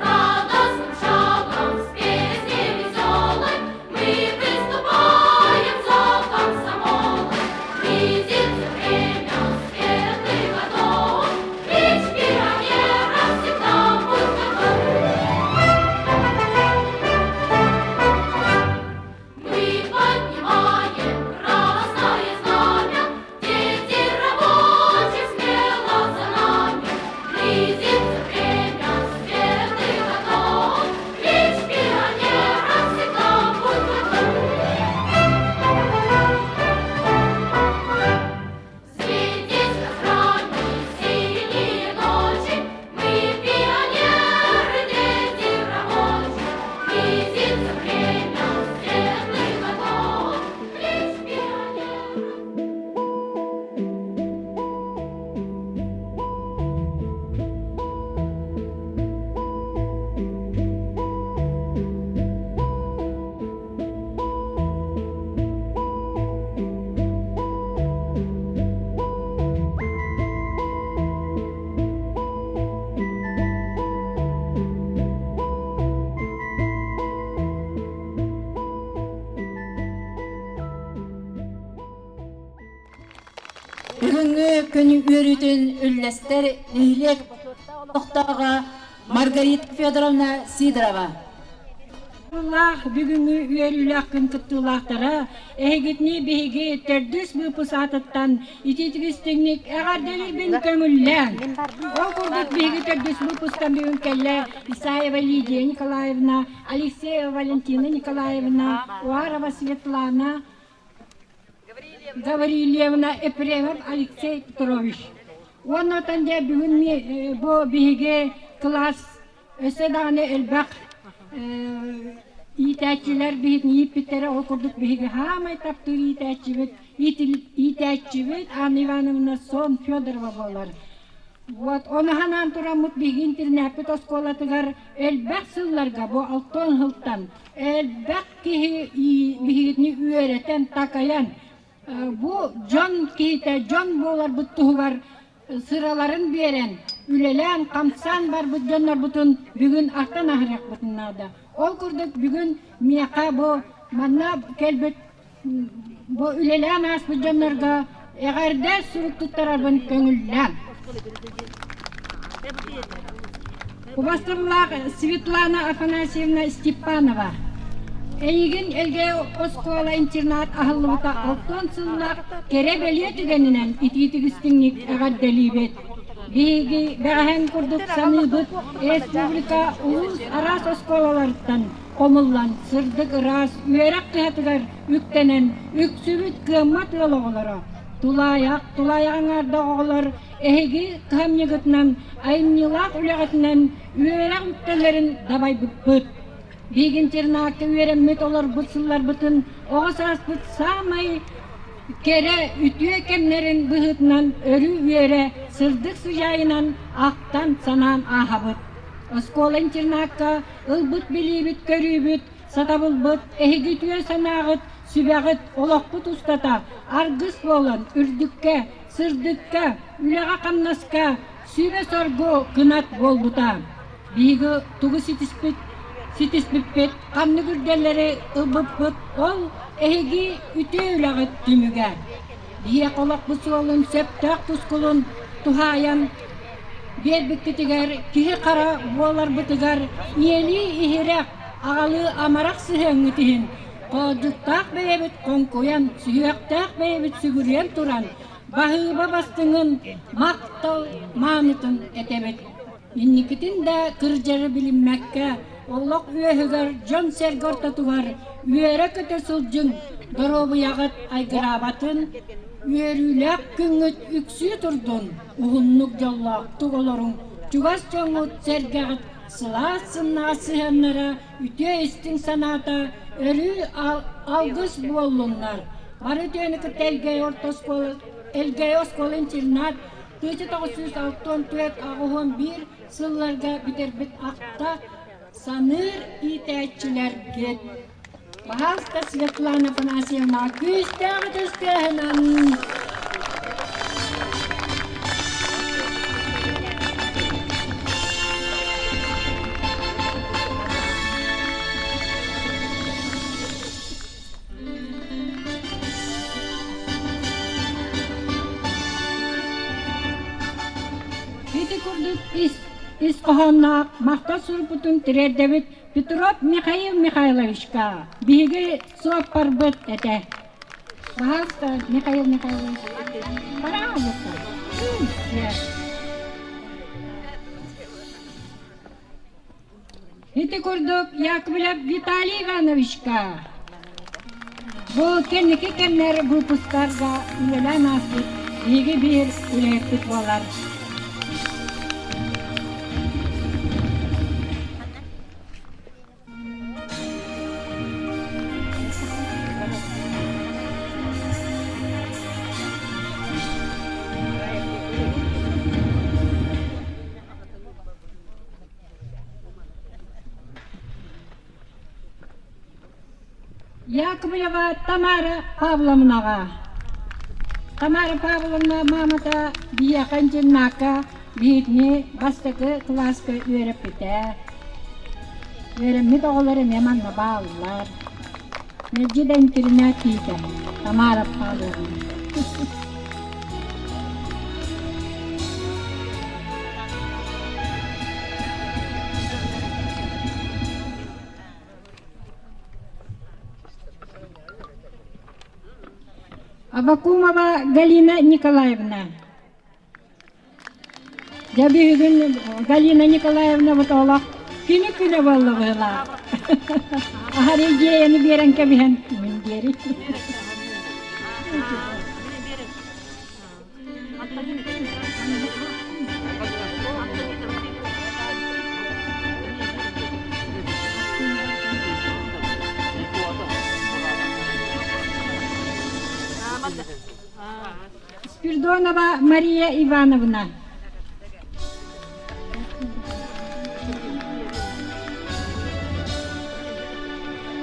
S3: Радостным шагом с песней веселой Мы выступаем за комсомолом. Близится время светлых годов, Клич пионера всегда будь готов. Мы поднимаем красное знамя, Дети рабочих смело за нами. Близится время светлых годов, Клич пионера всегда будь готов. Светить кострами синие ночи, Мы пионеры, дети рабочих. Близится время светлых годов, Клич пионера.
S9: Бүгүҥҥү күн үөрүүтүн үллэстэр нэһилиэк олохтооҕо Маргарита Федоровна Сидорова.
S12: Лаах бүгүҥҥү үөрүүлээх күн кыттыылаахтара эһигитини биһиги төрдүс выпуск аатыттан итиитик-истиҥник эҕэрдэлиирбин көҥүллээн. Ол курдук биһиги төрдүс выпусктан бүгүн кэллэ Исаева Лидия Николаевна, Алексеева Валентина Николаевна, Уарова Светлана Гаврильевна Ефремов Алексей Петрович. Уонна оттон дьэ бүгүн бу биһиги кылаас Өссө даҕаны элбэх иитээччилэр биһигини ииппиттэрэ, ол курдук биһиги хаамай таптыыр иитээччибит, иитээччибит Анна Ивановна Сон Федорова буолар. Вот, ону ханаан тураммыт биһиги интернаппыт оскуолатыгар элбэх сылларга бу алтан сылтан элбэх киһи биһигини үөрэтэн, такайан, бу дьон киһитэ дьон буоларбыт туһугар сыраларын биэрэн, үлэлээн-хамсаан барбыт дьоннорбутун бүгүн ахтан аһарыахпытын наада. Ол курдук бүгүн миэхэ бу манна кэлбит бу үлэлээн ааспыт дьоннорго эҕэрдэ сурук туттарарбын көҥүллээн. Убастабылаах Светлана Афанасьевна Степанова, эйигин Элгээйи оскуола-интернат аһыллыбыта алтан сыллаах кэрэ-бэлиэ түгэнинэн итиитик-истиҥник эҕэрдэлиибит. Биһиги бэҕэһээн курдук саныыбыт, республика улуус араас оскуолаларыттан хомуллан сырдык-ыраас үөрэх кыһатыгар үктэнэн үксүбүт кыаммат ыал оҕолоро, тулаайах, тулаайах аҥаардаах оҕолор. эһиги кыһамньыгытынан, айымньылаах үлэҕитинэн үөрэх үктэллэрин дабайбыппыт. Биһиги интернакка үөрэммит олорбут сылларбытын оҕо сааспыт саамай кэрэ үтүө кэмнэрин быһыытынан өрүү үөрэ, сырдык сыдьаайынан ахтан санаан ааһабыт. Оскуола-интернакка ылбыт билиибит-көрүүбүт, сатабылбыт, эһиги үтүө санааҕыт, сүбэҕит, олохпут устата аргыс буолан үрдүккэ, сырдыкка, үлэҕэ-хамнаска сүбэ-соргу кынат буолбута. Биһиги тугу ситиспит, ситиспиппит, ханнык үрдэллэри ылбыппыт, ол эһиги үтүө үлэҕит түмүгэ. Биһиэхэ олохпут суолун сөптөөх тускулун туһаайан биэрбиккитигэр киһи-хара буоларбытыгар ийэлии иһирэх, аҕалыы амарах сыһыаҥҥыт иһин хоодьуктаах бэйэбит хоҥкуйан, сүһүөхтээх бэйэбит сүгүрүйэн туран баһыыба бастыҥын, махтал маанытын этэбит. Инникитин да кырдьары билиммэккэ, олох үөһүгэр дьон-сэргэ ортотугар үөрэ-көтө сылдьыҥ, доруобуйаҕыт айгыраабатын, үөрүүлээх күҥҥүт үксүү турдун, уһуннук дьоллоохтук олоруҥ, чугас дьоҥҥут сэргэҕит сылаас сымнаҕас сыһыаннара, үтүө истиҥ санаата өрүү алгыс буоллуннар. Бары үтүөнү кытта Элгээйи орто оскуола, Элгээйи оскуола-интернат 1964-81 сылларга бүтэрбит ахта саныыр иитээччилэргит. Баһааста Светлана Афанасьевна күүстээх ытыстыаһынан Ити курдук ис, ис хоһоонноох махтал сурукпутун тириэрдэбит Петров Михаил Михайловичка биһиги суоппарбыт этэ. Пожалуйста, Михаил Михайлович. Пожалуйста. Ити курдук Яковлев Виталий Ивановичка бу кэнники кэмнэр выпусктарга үлэлээн ааспыт биһиги биир үлэһиппит буолар. Яковлева Тамара Павловнаҕа. Тамара Павловна маамата биһиэхэ интернакка биһигини бастакы кылааска үөрэппитэ. Үөрэммит оҕолор эмиэ манна бааллар. Мэлдьи да интернат киһитэ Тамара Павловна. Абакумова Галина Николаевна. Дьэ бүгүн Галина Николаевна Ботолох күнү күнэ буолла быһылаах. Аһары идеяны биэрэн кэбиһэн мин диэри. Спирдонова Мария Ивановна.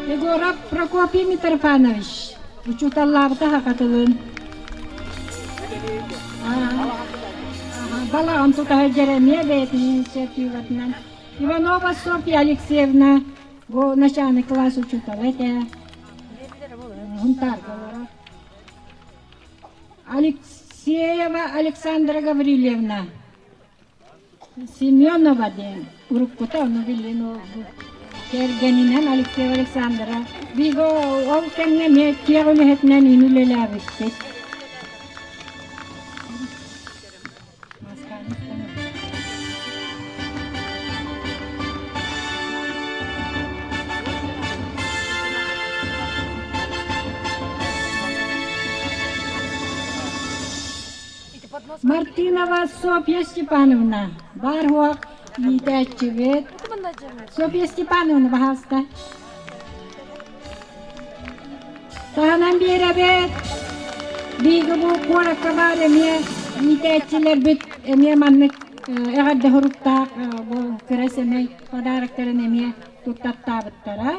S12: Егоров Прокопий Митрофанович. Учууталлаабыта хакатылын. Балаҕан тута сылдьар эмиэ бэйэтин инициативатынан. Иванова Софья Алексеевна бу начальный класс учуутала этэ. Хунтаарга олорор. Алексеева Александра Гаврильевна Семенова диэн уруккута ону билин ол кэргэнинэн Алексеева Александра биһиги ол кэмҥэ эмиэ киэх үлэһитинэн иин үлэлээбиппит. Мартынова Софья Степановна, бар хуох иитээччибит. Софья Степановна, баһаалыста. Таһынан биэрэбит. Биһиги бу куоракка баар эмиэ иитээччилэрбит эмиэ маннык эҕэрдэ суруктаах бу кыра сэмэй подароктарын эмиэ туттартаабыттара.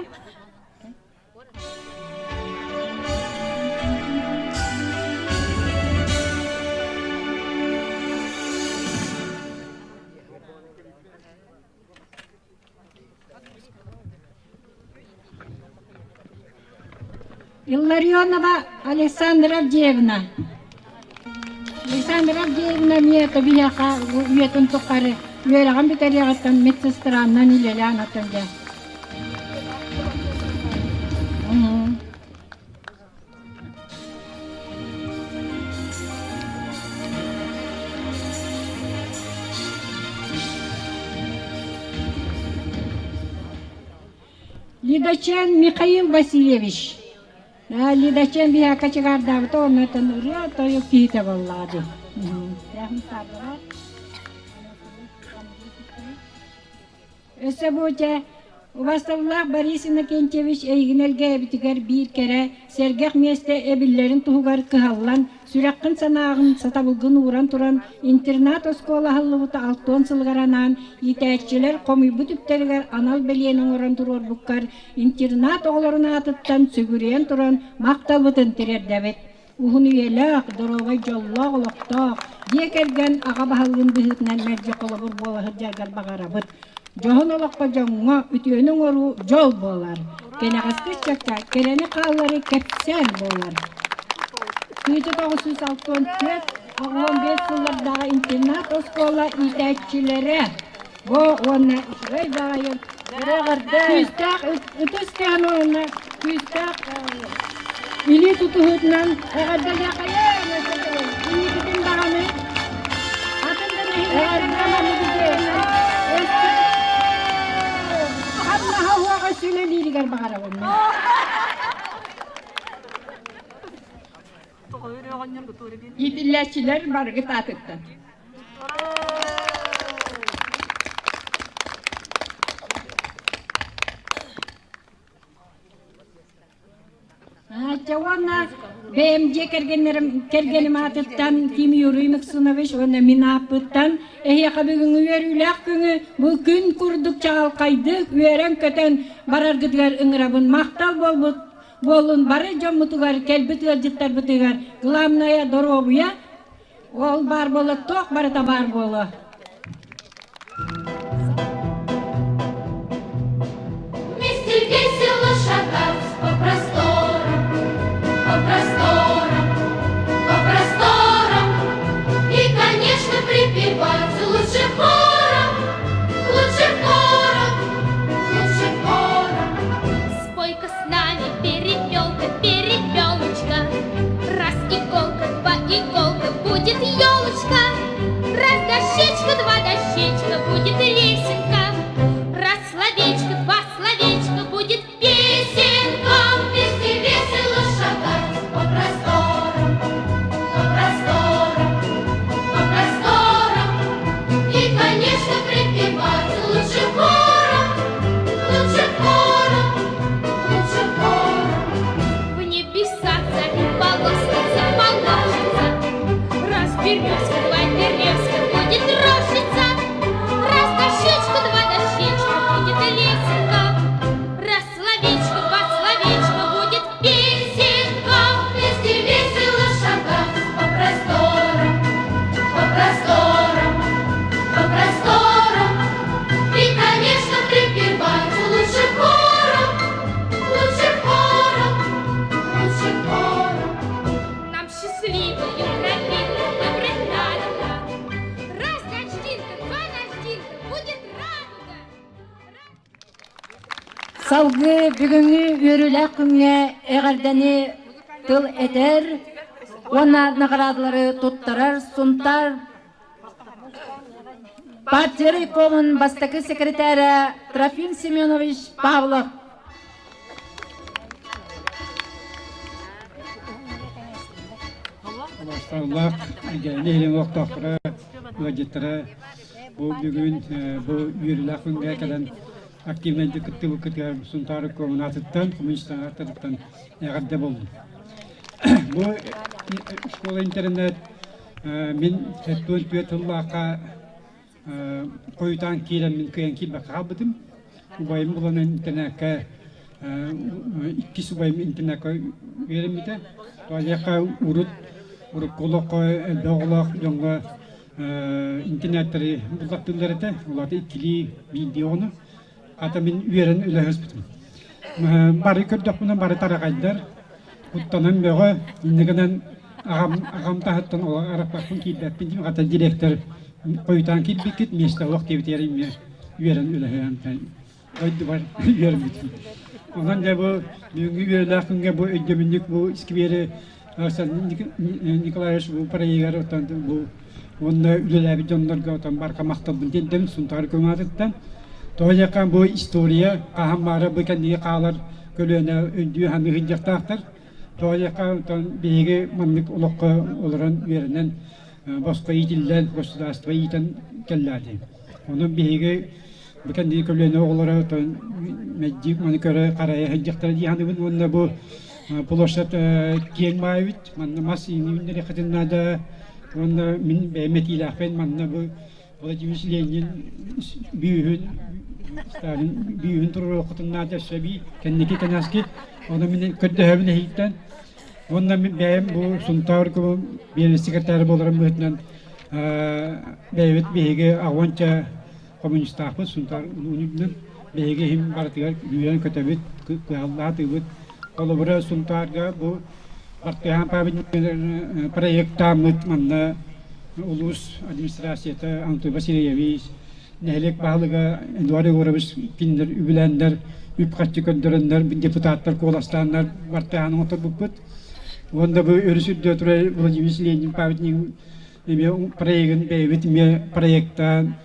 S12: Илларионова Александра Авдеевна. Александра Авдеевна эмиэ биһиэхэ үйэтин тухары үөрэҕин бүтэриэҕиттэн медсестранан үлэлээн атырда. Лидачен Михаил Васильевич. Лидачен биһиэхэ кочегардаабыта оннуттан ырыа тойук киһитэ буоллаҕа дии. Өссө бу дьэ убастабыллаах Борис Иннокентьевич эйигин элгээбитигэр биир кэрэ, сэргэх миэстэ эбиллэрин туһугар кыһаллан, сүрэххин санааҕын, сатабылгын ууран туран интернат оскуола аһыллыбыта алтыан сылыгар анаан иитээччилэр хомуйбут үптэригэр анал бэлиэни оҥорон туруорбуккар интернат оҕолорун аатыттан сүгүрүйэн туран махталбытын тириэрдэбит. Уһун үйэлээх, доруобай дьоллоох олохтоох, дьиэ кэргэн аҕа баһылыгын быһыытынан мэлдьи холобур буола сылдьаргар баҕарабыт. Дьоһун олоххо дьоҥҥо үтүөнү оҥоруу дьол буолар. Кэнэҕэски ыччакка кэрэни хаалларыы кэпсээн буолар. 1964 15 сыллардааҕы интернат оскуола иитээччилэрэ бу уонна үчүгэй баҕайы күүстээх ытыс тыаһын уонна күүстээх илии тутуһуутунан эҕэрдэлиэхэйэн инникитин даҕаны атын да нэһилиэктэргэ маннык өссө хамнаһа уоҕа сүлэлииригэр баҕарабын.
S5: Иитиллээччилэр барыгыт аатыттан.
S12: Чэ уонна бэйэм дьиэ кэргэннэрим кэргэним аатыттан Ким Юрий Максимович уонна мин ааппыттан эһиэхэ бүгүҥҥү үөрүүлээх күҥү бу күн курдук чаҕылхайдык үөрэн-көтөн бараргытыгар ыҥырабын махтал буолбут буоллун бары дьоммутугар кэлбит ыалдьыттарбытыгар главное доруобуйа ол баар буола туох барыта баар буолуо
S3: Вместе весело шагать по просторам, по просторам, по просторам. И, конечно, припевать лучше хором, лучше хором, лучше хором.
S10: Спой-ка с нами, перепелка, перепелочка. Раз иголка, два иголка, будет елочка. Раз дощечка, два дощечка, будет лесенка. Раз словечко, два словечка, будет песенка.
S3: Вместе весело шагать по просторам, по просторам, по просторам. И, конечно, припевать лучше хором, лучше хором, лучше хором.
S10: В небеса царь полоскаться положится. Раз березка, два березка, будет рощица. Раз дощечка, два дощечка, будет лесенка. Раз словечко, два словечка, будет песенка.
S3: Вместе весело шагать по просторам, по просторам, по просторам. И, конечно, припевать лучше хором, лучше хором, лучше хором.
S10: Нам счастливую тропинку выбрать надо. Раз дождинка, два дождинка, будет радуга.
S9: Салгыы бүгүҥҥү үөрүүлээх күҥҥэ эҕэрдэни тыл этэр уонна наҕараадалары туттарар Сунтаар партия райкомун бастакы секретарэ Трофим Семенович Павлов.
S13: Аллах нэһилиэн олохтоохторо, ыалдьыттара бу бүгүн бу үөрүүлээх күҥҥэ кэлэн активнайдык кыттыбыккытыгар Сунтаар коммунатыттан, коммунистартан эҕэрдэ буоллун. Бу школа-интернет мин 74 сыллаахха хойутаан киирэммин кыайан киирбэккэ хаалбытым. Убайым булан интернакка иккис убайым интернакка үөрэммитэ. Туалетка урут урукку олоххо элбэх оҕолоох дьоҥҥо интернеттары буллаттыыллар этэ. Улаата иккилии биирдии оҕону. Хата мин үөрэн үлэһэспитим. Бары көрдөхпүнэ бары тараҕайдар, куттанан бөҕө, инньэ гынан аҕам, аҕам таһыттан олох арахпаппын киирбэппин диэн хата директор хойутаан киирбиккит миэстэ олох диэбитигэр эмиэ үөрэн үлэһэн дойдубар үөрбүтүм. Онон дьэ бу бүгүҥҥү үөрүүлээх күҥҥэ бу өйдөбүнньүк бу искибиэри Николаевич бу проегар оттон бу уонна үлэлээбит дьоннорго отон барка махталбын тиэрдэбин Сунтаар көмөтүттэн. Тоҕо диэххэ бу история хаһан баара бу кэнниги хаалар көлүөнэ өйдүү саныы сылдьыахтаахтар. Тоҕо диэххэ оттон биһиги маннык олоххо олорон үөрэнэн босхо иитиллэн государство иитэн кэллээти. Онон биһиги бу кэнниги көлүөнэ оҕолоро оттон мэлдьи маны көрө харайа сылдьыахтара дии саныыбын уонна бу площадь киэҥ баайбыт манна мас үүннэриэххитин наада уонна мин бэйэм этиилээхпин манна бу Владимир Ленин бүүһүн Сталин бүүһүн туруоруоххутун наада өссө эбии кэнники кэнэски ону мин көрдөһөбүн эһииттэн уонна мин бэйэм бу Сунтаар биэрэ секретарь буоларым быһыытынан бэйэбит биһиги аҕуонча коммунистаахпыт Сунтаар улууһунан биһиги иһин барытыгар үөрэн көтөбүт, кыһаллаатыбыт. Холобура, Сунтаарга бу Бартыһаан памятник проектааммыт манна улуус администрацията Анатолий Васильевич, нэһилиэк баһылыга Эдуард Егорович кинилэр үбүлээннэр, үп-харчы көрдөрөннөр, депутаттар куоластааннар Бартыһааны оҥотторбуппут. Уонна бу өрүс үрдүө турар Владимир Ленин памятнигын эмиэ проегын бэйэбит эмиэ проектаан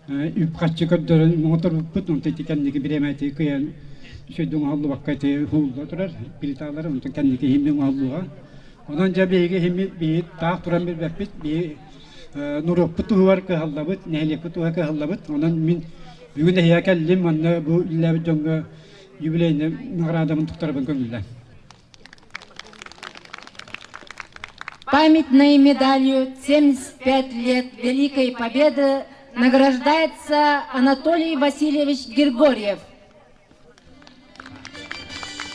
S13: үп-харчы көрдөрөн оҥоторбуппут онтон ити кэнники бириэмэти кыайан үчүгэйдик оҥоһуллубакка ити уһуулла турар плиталар онтон кэнники иһимми оҥоһуллуоҕа онон дьэ биһиги иһиммит биһи таах туран билбэппит биһи норуоппут туһугар кыһаллабыт нэһилиэкпит туһугар кыһаллабыт онон мин бүгүн эһиэхэ кэллим манна бу үлэлээбит дьоҥҥо юбилейный наградабын туттарабын көҥүллээн
S9: Памятной медалью 75 лет Великой Победы награждается Анатолий Васильевич Григорьев.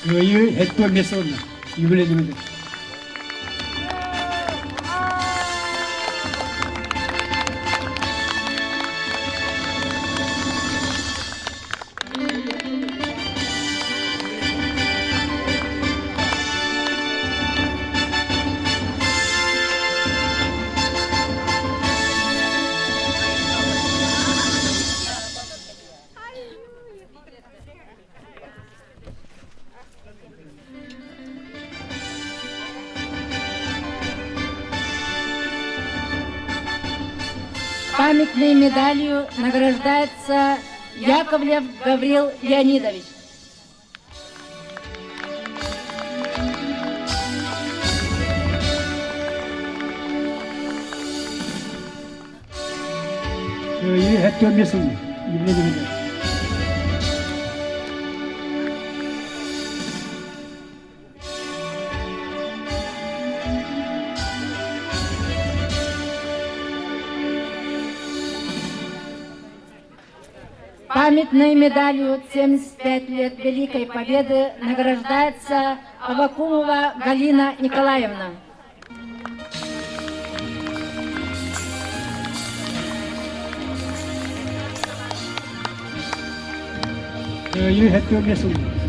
S13: Кыайыы хэттуо место юбилейный медаль.
S9: Памятной медалью награждается Яковлев Гаврил Леонидович.
S13: Кыайыы юбилейный
S9: Памятной медалью 75 лет Великой Победы награждается Авакумова Галина Николаевна.
S13: Кыайыы хэттүө место.